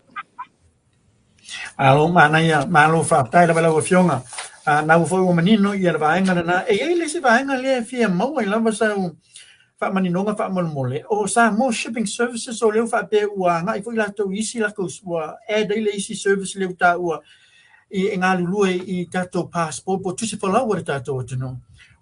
Malo manaia, malo faafetai lava i lau Afioga. Na ua foi ua manino ia le vaega lena. E i ai le isi vaega lea e fia maua ai lava sau faamaninoga faamolemole, o Samoa Shipping Services o lea ua faapea ua agai foi latou i isi latou, ua add ai le isi service lea ua taua i e galulue i tatou passport po o tusi folau a le tatou atunuu.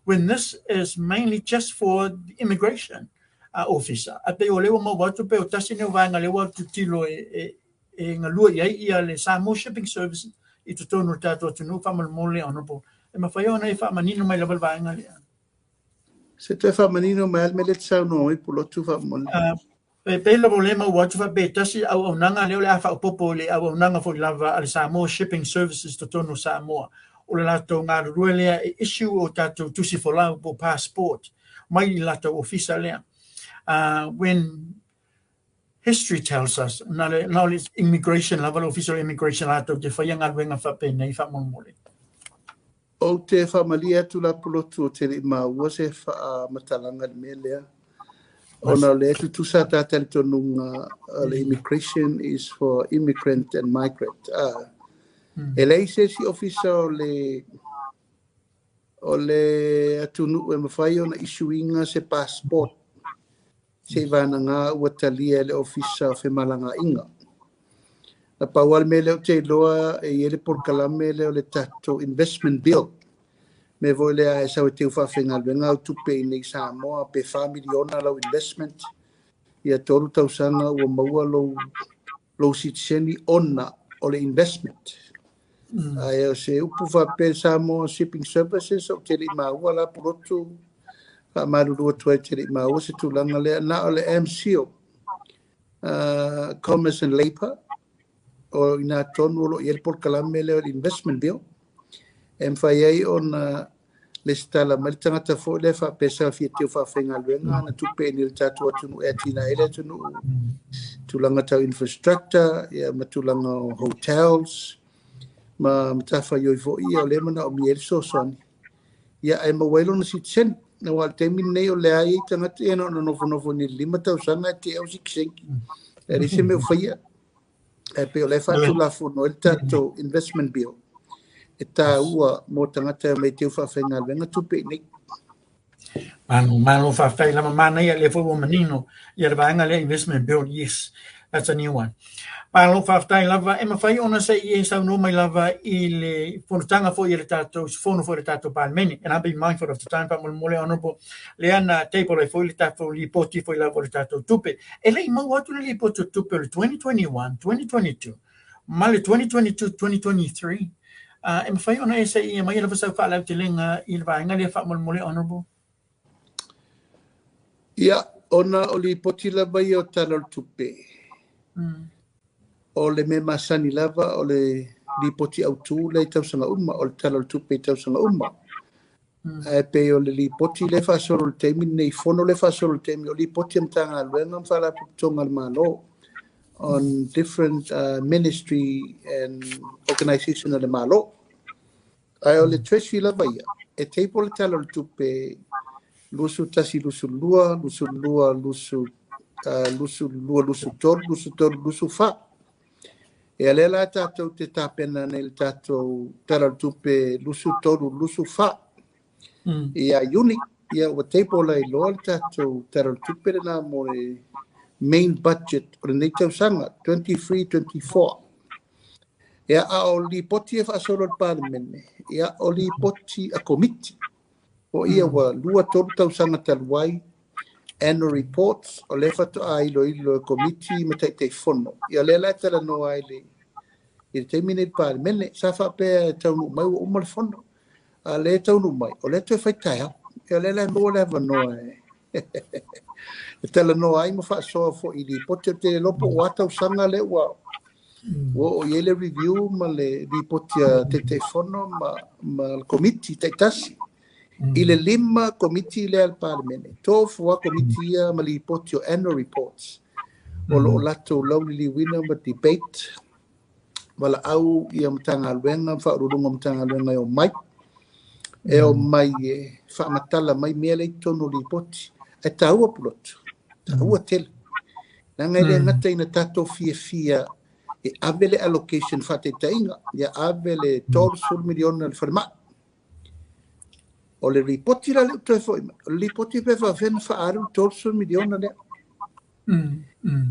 When this is mainly just for the immigration officer. Ae pei o lea ua maua atu pei o tasi lenei o vaega lea ua tilotilo e galue i ai ia le Samoa Shipping Services i totonu o le tatou atunuu faamolemole Honourable. E mafai ona e faamanino mai lava le vaega lea? Se toe faamanino mai lava le mea lea e te saunoa mai Pulotu faamolemole. E pei lava o lea e maua atu faapea e tasi auaunaga lea o le a faaopoopo i le auaunaga foi lava a le Samoa Shipping Services totonu o Samoa. O le latou galulue lea e issue o tatou tusi folau po o passport mai i le latou ofisa lea. When history tells us, na o le immigration lava, le ofisa o le immigration latou te faia galuega faapenei faamolemole. Ou te faamalie atu la Pulotu ou te le i maua se faamatalaga i le mea lea, ona o lea e tutusa ta talitonuga o le immigration is for immigrant and migrant. E leai se isi ofisa o le o le atunuu e mafai ona issue ina se passport seivagana ua talia e le Ofisa o Femalagaaiga. Na pau lava le mea lea ou te iloa e i ai le polokalame lea o le tatou investment bill. Mea foi lea a e sau e teu faafaigaluega au tupe i inei i Samoa pe $4 miliona lau investment, ia 3 tausaga ua maua lou sitiseni ona o le investment. Ae o se upu faapea Samoa Shipping Services ou te le i maua la Pulotu, faamalulu atu ai te le i maua se tulaga lea. Na o le MCIL, Commerce and Labour, o ina tonu o lo o i ai le polokalame lea o le investment bill, e mafai ai ona lesitala mai le tagata foi lea faapea sa fia teu faafaigaluega ana tupe i le tatou atunuu e atinae ai le atunuu, tulaga tau infrastructure, ia ma tulaga o hotels, ma matafaioi foi ia o lea e manaomia ai le fesoasoani, ia ae maua ai lona sitiseni. Aua o le taimi lenei o lea e i ai tagata ia na ona nofonofo i le 5 tausaga e te au sitiseni. E leai se mea o faia. Ae pei o lea e faatulafono ai le tatou investment bill e taua mo tagata e omai teu faafaigaluega tupe i inei. Malo, malo faafetai lava manaia lea foi ua manino ia le vaega lea investment bill. Yes, that's a new one. Malo faafetai lava. E mafai ona se i e saunoa mai lava i le fonotaga foi a le tatou fono foi a le tatou Palemene. And I'll be mindful of the time faamolemole Honourable. Lea na table ai foi le tatou lipoti foi lava o le tatou tupe. E le i maua atu le lipoti o tupe o le 2021, 2022 ma le 2022, 2023. E mafai ona e se i aumai lava sau faalautelega i le vaega lea faamolemole Honourable? Ia, ona o lipoti lava ia o Tala o le Tupe, o le mea masani lava o le lipoti autu lea i tausaga uma, o le Tala o le Tupe i tausaga uma. Ae pei o le lipoti lea e faasolo i le taimi lenei, fono lea e faasolo i le taimi, o lipoti a Matagaluega ma Faalapotopotoga a le Malo on different ministry and organisation a le Malo. Ae o le Treasury lava ia, e table le Tala o le Tupe 21, 22, 22, 22, 23, 23, 24. Ia lea la tatou te tapena nei le tatou Tala o le Tupe 23, 24. Ia Iuni, ia ua table ai loa le tatou Tala o le Tupe lena mo le main budget o lenei tausaga 23, 24. Ia, a o lipoti e faasolo i le Palemene, ia o lipoti a komiti. O ia ua 2, 3 tausaga talu ai, annual reports, o lea faatoa iloilo e komiti ma Taitaifono. Ia lea la e talanoa ai i le taimi nei i le Palemene, sa faapea e taunuu mai ua uma le fono. A lea e taunuu mai, o lea toe fai taeao. Ia lea la e maua le avanoa e talanoa ai ma faasoa foi i lipoti. Ou te le iloa po o a tausaga lea ua oo i ai le review ma le lipoti a Taitaifono ma le komiti taitasi. I le 5 komiti lea a le Palemene, tofu lava komiti ia ma lipoti o annual reports o lo o latou lauliliuina ma debate Valaau ia Matagaluega ma Faauluuluga o Matagaluega e omai, e omai e faamatala mai mea lea i totonu o lipoti. Ae taua Pulotu, taua tele. Leaga e le gata ina tatou fiafia e ave le allocation faataitaiga, ia ave le $30 miliona i le falemai. O le lipoti la lea ua toe foi mai, o le lipoti pe faapefea ona faaalu le $30 miliona lea.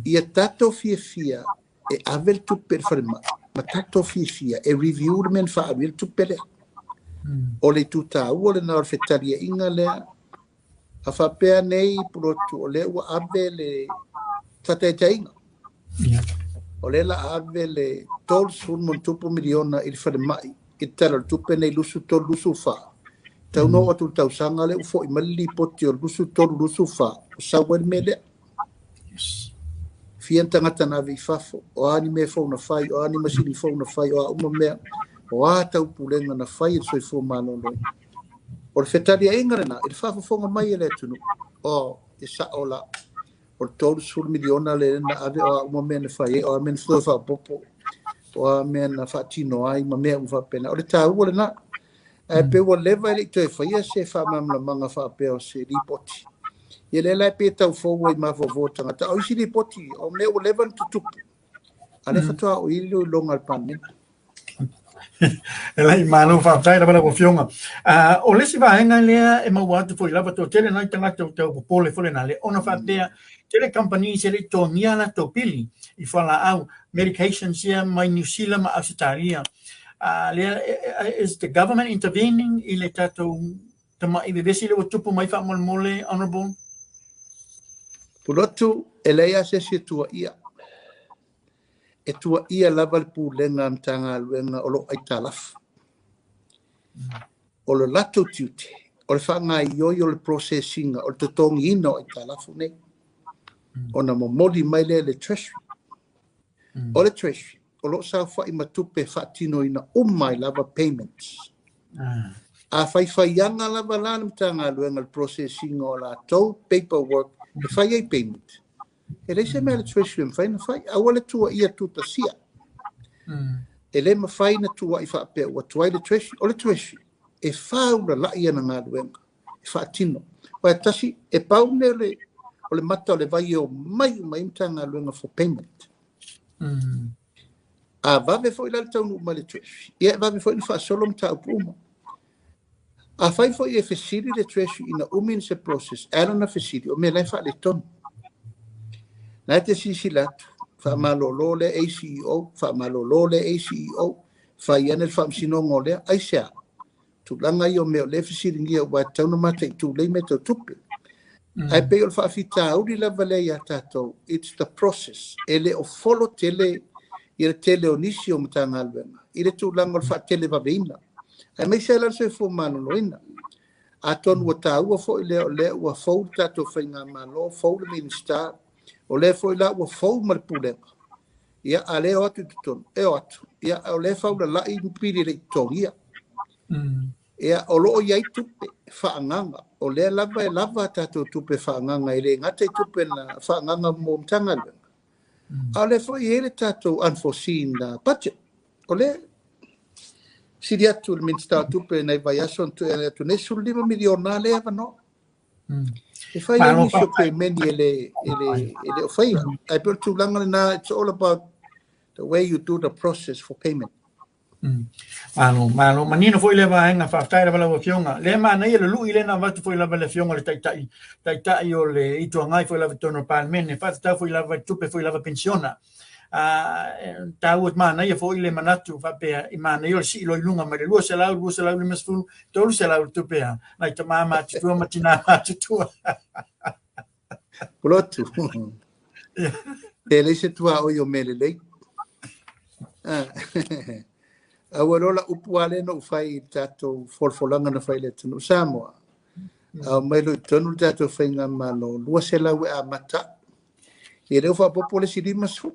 Ia tatou fiafia e ave le tupe i le falemai, ma tatou fiafia e review le mea na faaalu ai le tupe lea. O le itu taua lena o le fetaliaiga lea. A faapea nei Pulotu o lea ua ave le faataitaiga, o lea la ave le $30 miliona i le falemai i le Tala o le Tupe nei 23/24. Tau na oo atu i le tausaga lea ua foi mai le lipoti o le 23/24, ua sau ai le mea lea. Fia ni tagata na ave i fafo, o a ni mea fou na fai, o a ni masini fou na fai, o a uma mea, o a taupulega na fai e le soifua maloloina. O le fetaliaiga lena i le faafofoga mai e le atunuu, o, e sao la, o le $30 miliona lea na ave, o a uma mea na fai ai, o a mea na toe faaopoopo, o a mea na faatino ai ma mea uma faapena. O le taua lena. Ae pe ua leva e le i toe faia se faamalamalamaga faapea o se lipoti. Ia lea la e pei e tau fou ai mafaufau o tagata. O isi lipoti, o mea ua leva ona tutupu, a lea faatoa oo i ai le iloiloga a le Palemene. E lai malo faafetai lava lau Afioga. O le isi vaega lea e maua atu foi lava toatele nai tagata o tau popole foi lena le ona faapea tele company se le i totogia latou pili i fualaau medications ia mai New Zealand ma Ausetalia. Lea is the government intervening i le tatou tamai vevesi lea ua tupu mai faamolemole, Honourable? Pulotu, e leai lava se isi e tuuaia. E tuuaia lava le pulega a Matagaluega o lo o aitalafu. O le latou tiute, o le faagaoioi o le process ina, o le totogiina o aitalafu nei. Ona momoli mai lea i le Treasury. O le Treasury, o lo o saofai ma tupe faatinoina uma ai lava payments. A faifaiaga lava la le Matagaluega i le process ina o latou paperwork e fai ai payment, e leai se mea a le Treasury e mafai ona fai. Aua le tuuaia tutasia. E le mafai ona tuuai faapea ua tuai le Treasury. O le Treasury, e faulalai ana galuega, e faatino. Aua e tasi, e pau le mea o le mata o le vai e omai uma ai Matagaluega for payment. A vave foi la le taunuu mai le Treasury, ia e vave foi ona faasolo mataupu uma. Afai foi e fesili le Treasury ina umi ona se process, e ala ona fesili, o mea la e faaletonu. Na e te silasila atu, faamalolo le ACEO, faamalolo le ACEO, fai ane le faamasinoga o lea, aisea? Tulaga ia o mea o lea e fesiligia aua e tatau ona mataitu lelei mea tau tupe. Ae pei o le faafitauli lava lea ia tatou, it's the process. E le o folo tele ia le tele o nisi o Matagaluega i le tulaga o le faatelevaveina. Aemaise ai la le soifua maloloina. Atonu ua taua foi lea o lea ua fou le tatou faigamalo, fou le Minisita, o lea foi la ua fou ma le pulega. Ia, a lea e o atu i totonu, e o atu. Ia, o lea e faulalai pili e le i totogia. Ia, o lo o i ai tupe faaagaaga. O lea lava e lava a tatou tupe faaagaaga, e le gata i tupe na faaagaaga mo Matagaluega, a o lea foi e i ai le tatou unforeseen budget. O lea sili atu le Minisita o Tupe nai vaiaso na tea atu nei, $15 miliona lea e avanoa. E fai ai nisi o pemeni e le o faia. Ae pei o le tulaga lena, it's all about the way you do the process for payment. Malo, malo. Manino foi lea vaega, faafetai lava lau Afioga. Lea manaia le lui lea na avatu foi lava e le Afioga i le Taitai, Taitai o le Itu Agai foi lava i totonu o le Palemene, faatatau foi lava i tupe foi lava penisiona. Taua manaia foi le manatu faapea i manaia o le sii loa i luga mai le 200, 250, 300 le tupe a nai tama matutua ma tina matutua. Pulotu. E leai se tuaoi o mea lelei. Aua loa la upu lava lea na ou fai i le tatou folafolaga na fai i le atunuu Samoa. A omai loa i totonu le tatou faigamalo, 200 e amata. Ia lea ua faaopoopo le isi 50.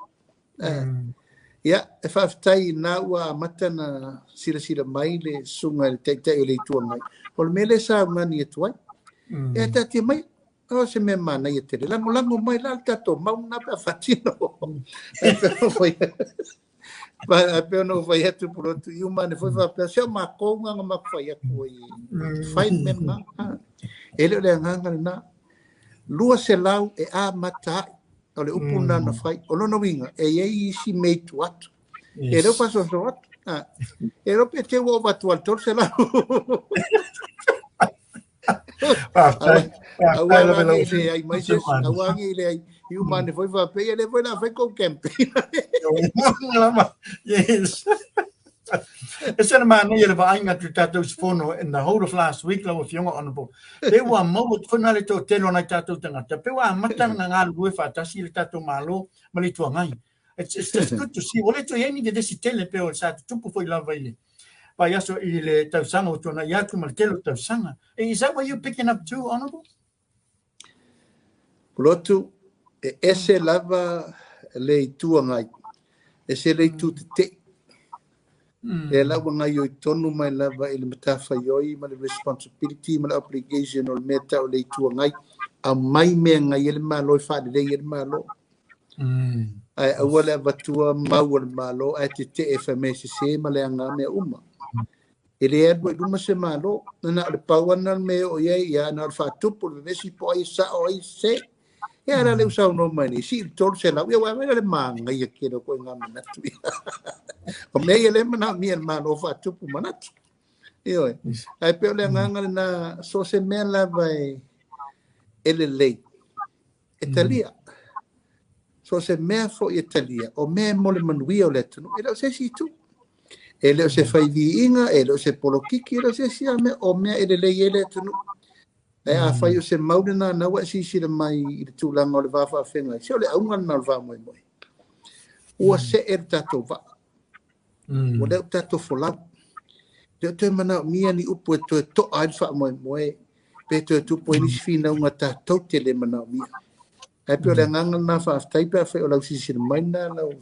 Ia, e faafetai na ua amata na silasila mai le susuga i le Taitai o le Itu Agai. O le mea lea sa augani atu ai. E taatia mai, o se mea manaia tele. Lagolago mai la le tatou mau lena pe a faatino. Ae pei ona ou fai atu Pulotu i uma ane foi faapea se o matou na na matou fai atu ai e fai le mea lena. E le o le agaga lena. 200 e amata ai. O le upu lena na fai. O lona uiga, e i ai isi mea i tua atu. E le o faasoasoa atu. E iloa pe te ua ova atu i le 300. Faafetai. Aua la ne i leai mai se isi, aua ne i leai i uma ane foi faapea, ia lea foi o le a fai kou campaign. Yes. E se na manaia le vaaiga atu i tatou usufono in the whole of last week lau Afioga Honourable. Pe ua maua atu foi na le toatele o nai tatou tagata, pe ua amata ona galulue faatasi le tatou Malo ma le Itu Agai. It's just good to see. Ua le toe i ai ni vevesi tele pei o sa tutupu foi lava i le vaiaso i le tausaga ua tuanai atu ma le tele o tausaga. Is that what you're picking up too, Honourable? Pulotu, e ese lava le Itu Agai, ese le Itu Tetee. Lea la ua gaoioi tonu mai lava i le matafaioi ma le responsibility ma le obligation o le mea tau o le Itu Agai, aumai mea e gaoioi ai le Malo e faalelei ai le Malo. Ae aua le avatua mau a le Malo ae tetee fai mai e sese ma leaga mea uma. E le alu ai i luma se Malo. Na o le pau lava lena o le mea e oo i ai, ia na o le faatupu le vevesi po o ai e sao ai e sese. Ia a la lea ua saunoa mai nei, sii i le 300, ia aua e le manaia tele o ituaiga manatu ia. O mea ia lea e manaomia e le Malo faatupu manatu. Ioe. Ae pei o le agaga lena, so o se mea lava e lelei, e talia. So o se mea foi e talia, o mea e mo le manuia o le atunuu, e le o se isi itu. E le o se fai viiga, e le o se polokiki, e le o se isi lava mea, o mea e lelei ai le atunuu. Ae afai o se mau lena na ua e silasila mai i le tulaga o le va faafeagai, se o le auga lena o le faamoemoe. Ua see le tatou vaa. Ua le o tatou folau. E le o toe manaomia ni upu e toe to'a ai le faamoemoe, pe toe tupu ai nisi finauga tatou te le manaomia. Ae pei o le agaga lena, faafetai pe afai o lau silasila mai lena lau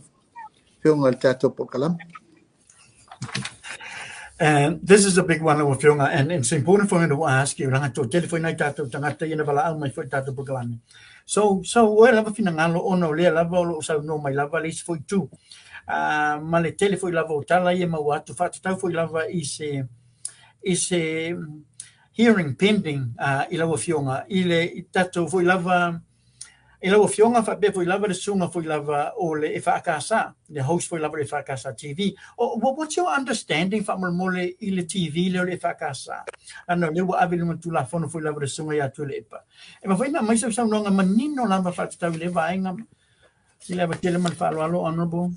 Afioga i le tatou polokalame. And this is a big one, lau Afioga, and it's important for me to ask you, leaga toatele foi nai tatou tagata ia na valaau mai foi i le tatou polokalame. So oe lava finagalo ona o lea lava o lo o saunoa mai lava le isi foi itu. Ma le tele foi lava o tala ia e maua atu faatatau foi lava i se hearing pending i lau Afioga i le i tatou foi lava i lau Afioga faapea foi lava le susuga foi lava o le EFKS, le host foi lava o le EFKS TV. Oh, what's your understanding faamolemole i le TV lea o le EFKS? Leaga o lea ua ave i luga o le Tulafono foi lava le susuga ia Tuilaepa. E mafai ona aumai sau saunoaga manino lava faatatau i lea vaega i le ava tele ma le faaaloalo, Honourable?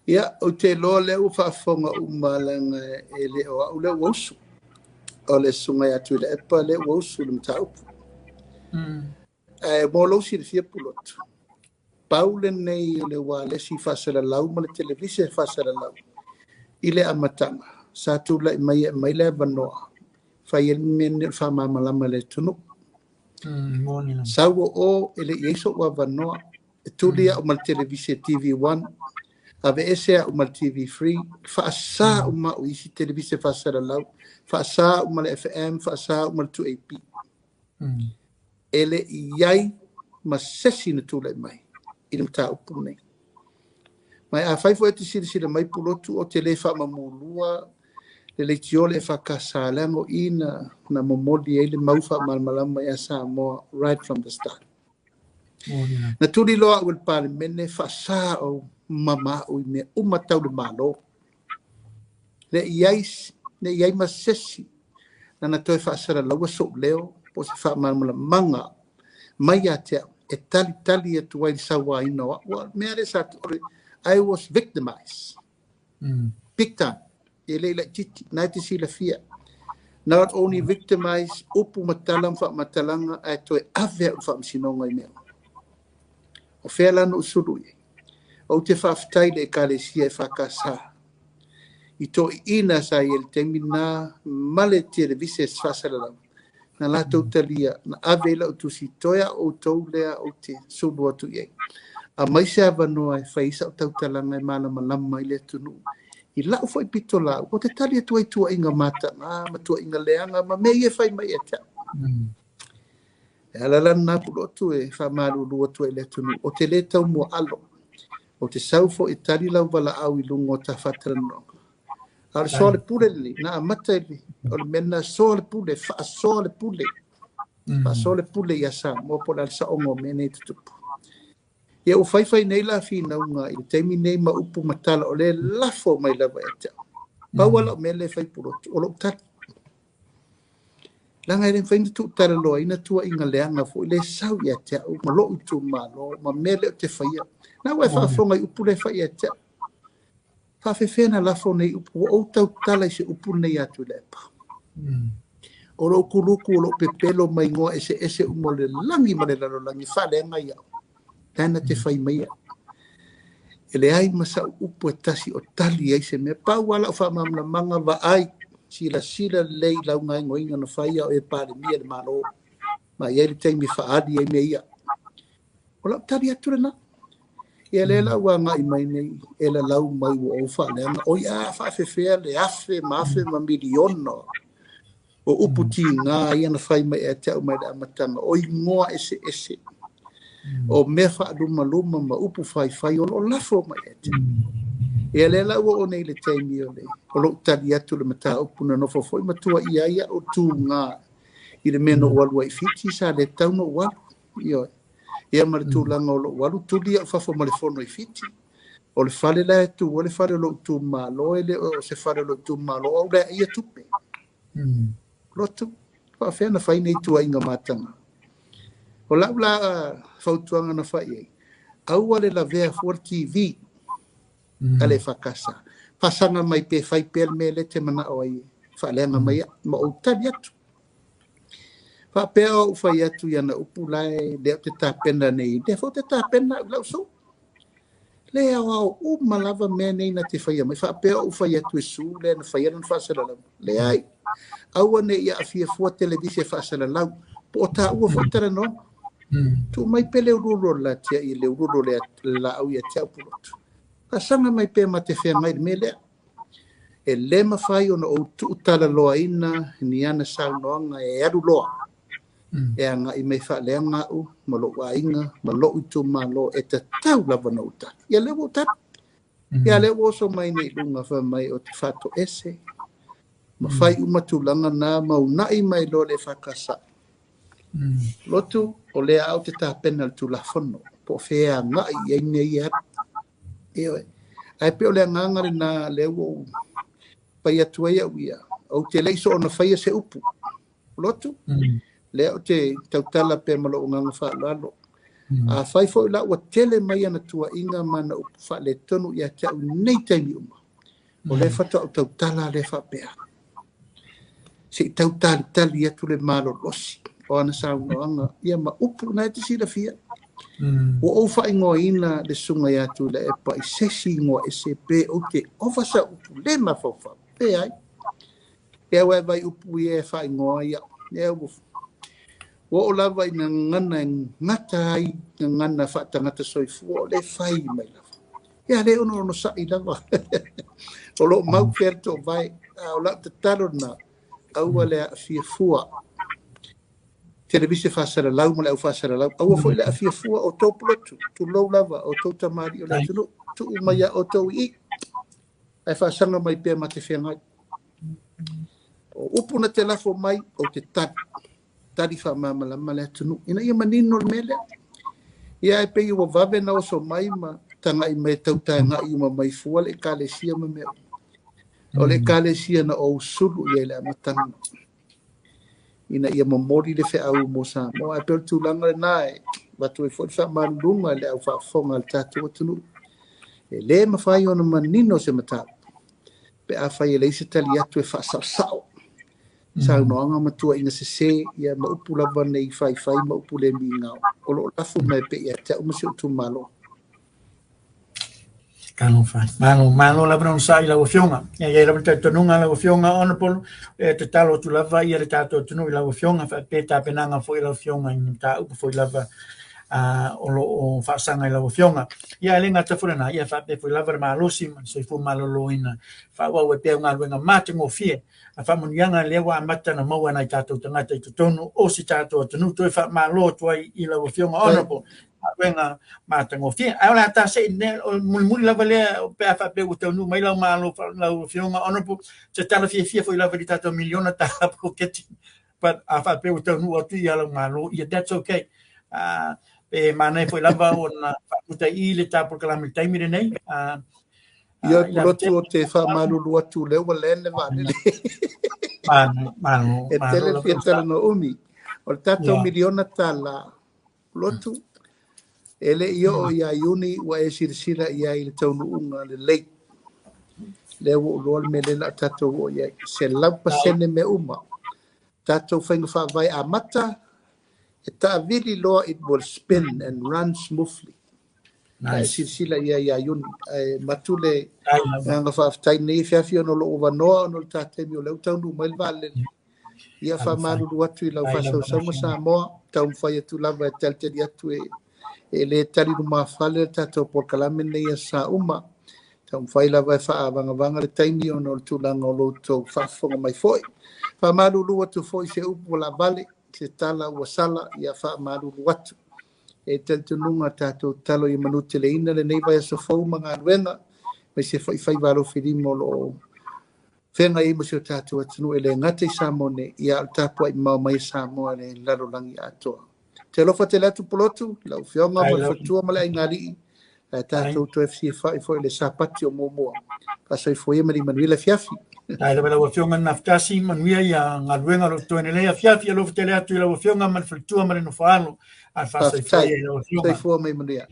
Ia, ou te iloa lea ua faafofoga uma leaga e le o au lea ua usu. O le susuga ia Tuilaepa lea ua usu i le mataupu. Ae mo lou silafia Pulotu, pau lenei o le ualesi faasalalau ma le televise faasalalau i le amataga sa tulai mai e aumai le avanoa fai ai le mea lenei o le faamalamalama i le atunuu. Sau o o e le i ai so'u avanoa. E tuli a'u ma le televise TV1, aveese a'u ma le TV3, faasa uma a'u i isi televise faasalalau, faasa a'u ma le FM, faasa a'u ma le 2AP. E le i ai ma sesi na tulai mai i le mataupu lenei. Ma afai foi e te silasila mai Pulotu, ou te le faamamulua le leitio le EFKS, leaga o i na momoli ai le mau faamalamalama ia Samoa right from the start. Na tuli loa a'u e le Palemene, faasa o mama a'u i mea uma tau le Malo. Le i ai, le i ai ma sesi na na toe faasalalaua so'u leo po o se faamalamalamaga mai ia te a'u e talitali atu ai le sauaina o a'u. Ua mea lea sa I was victimized. Big time. E le i laitiiti, na e te silafia. Not only victimized, upu ma tala ma faamatalaga, ae toe ave a'u i le faamasinoga i mea. O fea la na ou sulu i ai? Ou te faafetai i le Ekalesia EFKS i toeaiina sa i ai i le taimi lena ma le televise faasalalau na latou talia na ave ai lau tusi toe a outou lea ou te sulu atu i ai. Aumai se avanoa e fai ai sa'u tautalaga e malamalama i le atunuu i la'u foi pitolaau, ou te tali atu ai tuuaiga mataga ma tuuaiga leaga ma mea ia e fai mai ia te a'u. E ala la lena Pulotu e faamalulu atu ai i le atunuu, ou te le taumuaalo. Ou te sau foi e tali lau valaau i luga o ta faatalanoaga. A o le soa le pule lenei, na amata i le, o le mea lena, soa le pule, faasoa le pule. Faasoa le pule ia Samoa po o le a le saoga o mea nei e tutupu. Ia ua faifai nei la finauga i le taimi nei ma upu ma tala o lea e lafo mai lava ia te au. Pau lava lau mea lea e fai Pulotu, o lou tali. Leaga e le mafai ona tuutalaloaina tuuaiga leaga foi lea e sau ia te au ma lou itumalo ma mea lea ou te faia. Na ua e faafofoga i upu lea e fai ia te au. Faafefea na lafo nei upu, ua ou tautala i se upu lenei ia Tuilaepa. O lou kuluku, o lou pepelo ma igoa eseese uma o le lagi ma le lalolagi, faaleaga ia au. Lena te fai maia. E leai ma sau upu e tasi o tali ai se mea. Pau lava lau faamalamalamaga, vaai, silasila lelei i lau gaoioiga na fai a o e Palemia i le Malo, ma i ai le taimi e faaali ai mea ia. O lau tali atu lena. Ia lea la ua agai mai nei e lalau mai ua ou faaleaga, oi a faafefea le afe ma afe ma miliona o upu tiga ia na fai mai ia te au mai le amataga, o igoa eseese, o mea faalumaluma ma upu faifai o lo o lafo mai ia te au. Ia lea la ua oo nei i le taimi o le o lou tali atu i le mataupu na nofo foi ma tuuaia ai au tuga i le mea na ou alu ai i Fiti, sa le tatau ona ou alu. Ioe. Ia ma le tulaga o lou alu, tuli au i fafo ma le fono i Fiti. O le fale la e tu ai le fale o lou itumalo, e le o se fale o lou itumalo, o au la e aia tupe. Lotu, faafefea na fai nei tuuaiga mataga. O lau la fautuaga na fai ai, aua le lavea fua le TV a le EFKS. Faasaga mai pe fai pea le mea lea e te manao ai e faaleaga mai au, ma ou tali atu. Faapea ou fai atu i ana upu la e lea ou te tapena nei, lea foi ou te tapena au i lau sui. Le aoao uma lava mea nei na te faia mai. Faapea ou fai atu e Sue lea na faia lana faasalalauga. Leai. Aua ne i aafia fua televise faasalalau, po o taua foi talanoaga. Tuu mai pea le uluulu o le latia i le uluulu o le laau ia te au Pulotu. Faasaga mai pea ma te feagai i le mea lea. E le mafai ona ou tuutalaloaina ni ana saunoaga e alu loa e agai mai faaleaga au ma lou aiga ma lou itumalo e tatau lava ona ou tali. Ia lea ua ou tali. Ia lea ua oso mai nei i luga fai mai ou te faatoese ma fai uma tulaga na ma uunai mai loa le EFKS. Lotu, o lea au te tapena le Tulafono po o fea e agai i ai mea ia e alu. Ioe. Ae pei o le agaga lena lea ua ou fai atu ai au ia, ou te le i soona faia se upu. Lotu, lea ou te tautala pea ma lou agaga faaaloalo. Afai foi la ua tele mai ana tuuaiga ma ana upu faaletonu ia te au i nei taimi uma, o lea faatoa ou tautala lea faapea, se i tau talitali atu le malolosi o ana saunoaga ia ma upu na e te silafia. Ua ou faaigoaina le susuga ia Tuilaepa i se isi igoa ese pe ou te ova sau upu le mafaufau. Leai. Ia ua e vai upu ia e faaigoa ai au. Ia ua ua oo lava i gagana e gata ai gagana faatagata soifua o lea e fai mai lava. Ia lea ono onosai lava. O lo o mau pea le toovae. A o lau tatalo lena, aua le aafia fua televise faasalalau ma le au faasalalau. Aua foi le aafia fua o tou pulotu, tulou lava o tou tamalii o le atunuu. Tuu mai ia outou i i, ae faasaga mai pea ma te feagai. O upu na te lafo mai, ou te tali. Tali faamalamalama le atunuu ina ia manino le mea lea. Ia ae pei ua vave na oso mai ma tagai mai e tautaegai uma mai fua le Ekalesia ma mea uma. O le Ekalesia na ou sulu i ai i le amataga ina ia momoli le feau mo Samoa. Ae pei o le tulaga lena e avatu ai foi le faamaluluga i le au faafofoga a le tatou atunuu. E le mafai ona manino se mataupu pe afai e leai se tali atu e faasaosao saunoaga ma tuuaiga sese, ia ma upu lava nei faifai ma upu le migao o lo o lafo mai pea ia te au ma si ou itumalo. Talofa. Malo, malo lava na onosai i lau Afioga. E i ai lava le talitonuga lau Afioga Honourable, e tatalo atu lava ia le tatou atunuu i lau Afioga, faapea tapenaga foi a lau Afioga i ni mataupu foi lava O lo o faasaga i lau Afioga. Ia e le gata foi lena, ia faapea foi lava le malosi ma le soifua maloloina, faaauau ai pea au galuega matagofie a faamanuiaga lea ua amata ona maua e nai tatou tagata i totonu o si tatou atunuu. Toe faamalo atu ai i lau Afioga Honorable galuega matagofie. Ae o le a ta se'i mulimuli lava lea pe a faapea ua taunuu mai lau malo lau Afioga Honorable, se tala fiafia foi lava i le tatou miliona tala poloketi. But a faapea ua taunuu atu ia lau malo, ia that's okay. Pe manaia foi lava ona faaputa i le ta polokalame i le taimi lenei. Ia pulotu o te faamalulu atu lea ua lea le vaalele. Malo, E tele le fia talanoa umi. O le tatou miliona tala pulotu, e le i oo ia Iuni ua e silasila i ai i le taunuuga lelei. Lea ua ou iloa le mea lea o le a tatou oo i ai. 100% mea uma. Tatou faiga faavae amata, e taavili loa, it will spin and run smoothly. Nice. E silasila i ai ia Iuni. Ae matu le agaga faafetai nei afiafi ona o lou avanoa ona o le ta taimi o lea ua taunuu mai le vaalele. Ia faamalulu atu i lau faasausauga Samoa, taumafai atu lava e talitali atu e le tali lumafale le tatou polokalame nei i aso Sa uma. Taumafai lava e faavagavaga le taimi ona o le tulaga o lo outou faafofoga mai foi. Faamalulu atu foi se upu ua laavale, se tala ua sala, ia faamalulu atu. E talitonuga tatou tatalo ia manuteleina lenei vaiaso fou ma galuega, aemaise foi faiva alofilima o lo o feagai ai ma si o tatou atunuu e le gata i Samoa nei, ia a o le tapuai mamao mai a Samoa i le lalolagi atoa. Te alofa tele atu Pulotu, lau Afioga ma le faletua ma le aigali'i, ae tatou toe fesilafai foi i le Sapati o muamua. Faasoifua ia ma le manuia le afiafi. Faafetai lava i lau Afioga Nafutasi, manuia ia galuega o lo o totoe nei afiafi. Alofa tele atu i lau Afioga ma le faletua ma le nofoalo. Ae faasoifua ia i lau Afioga. Soifua ma ia manuia.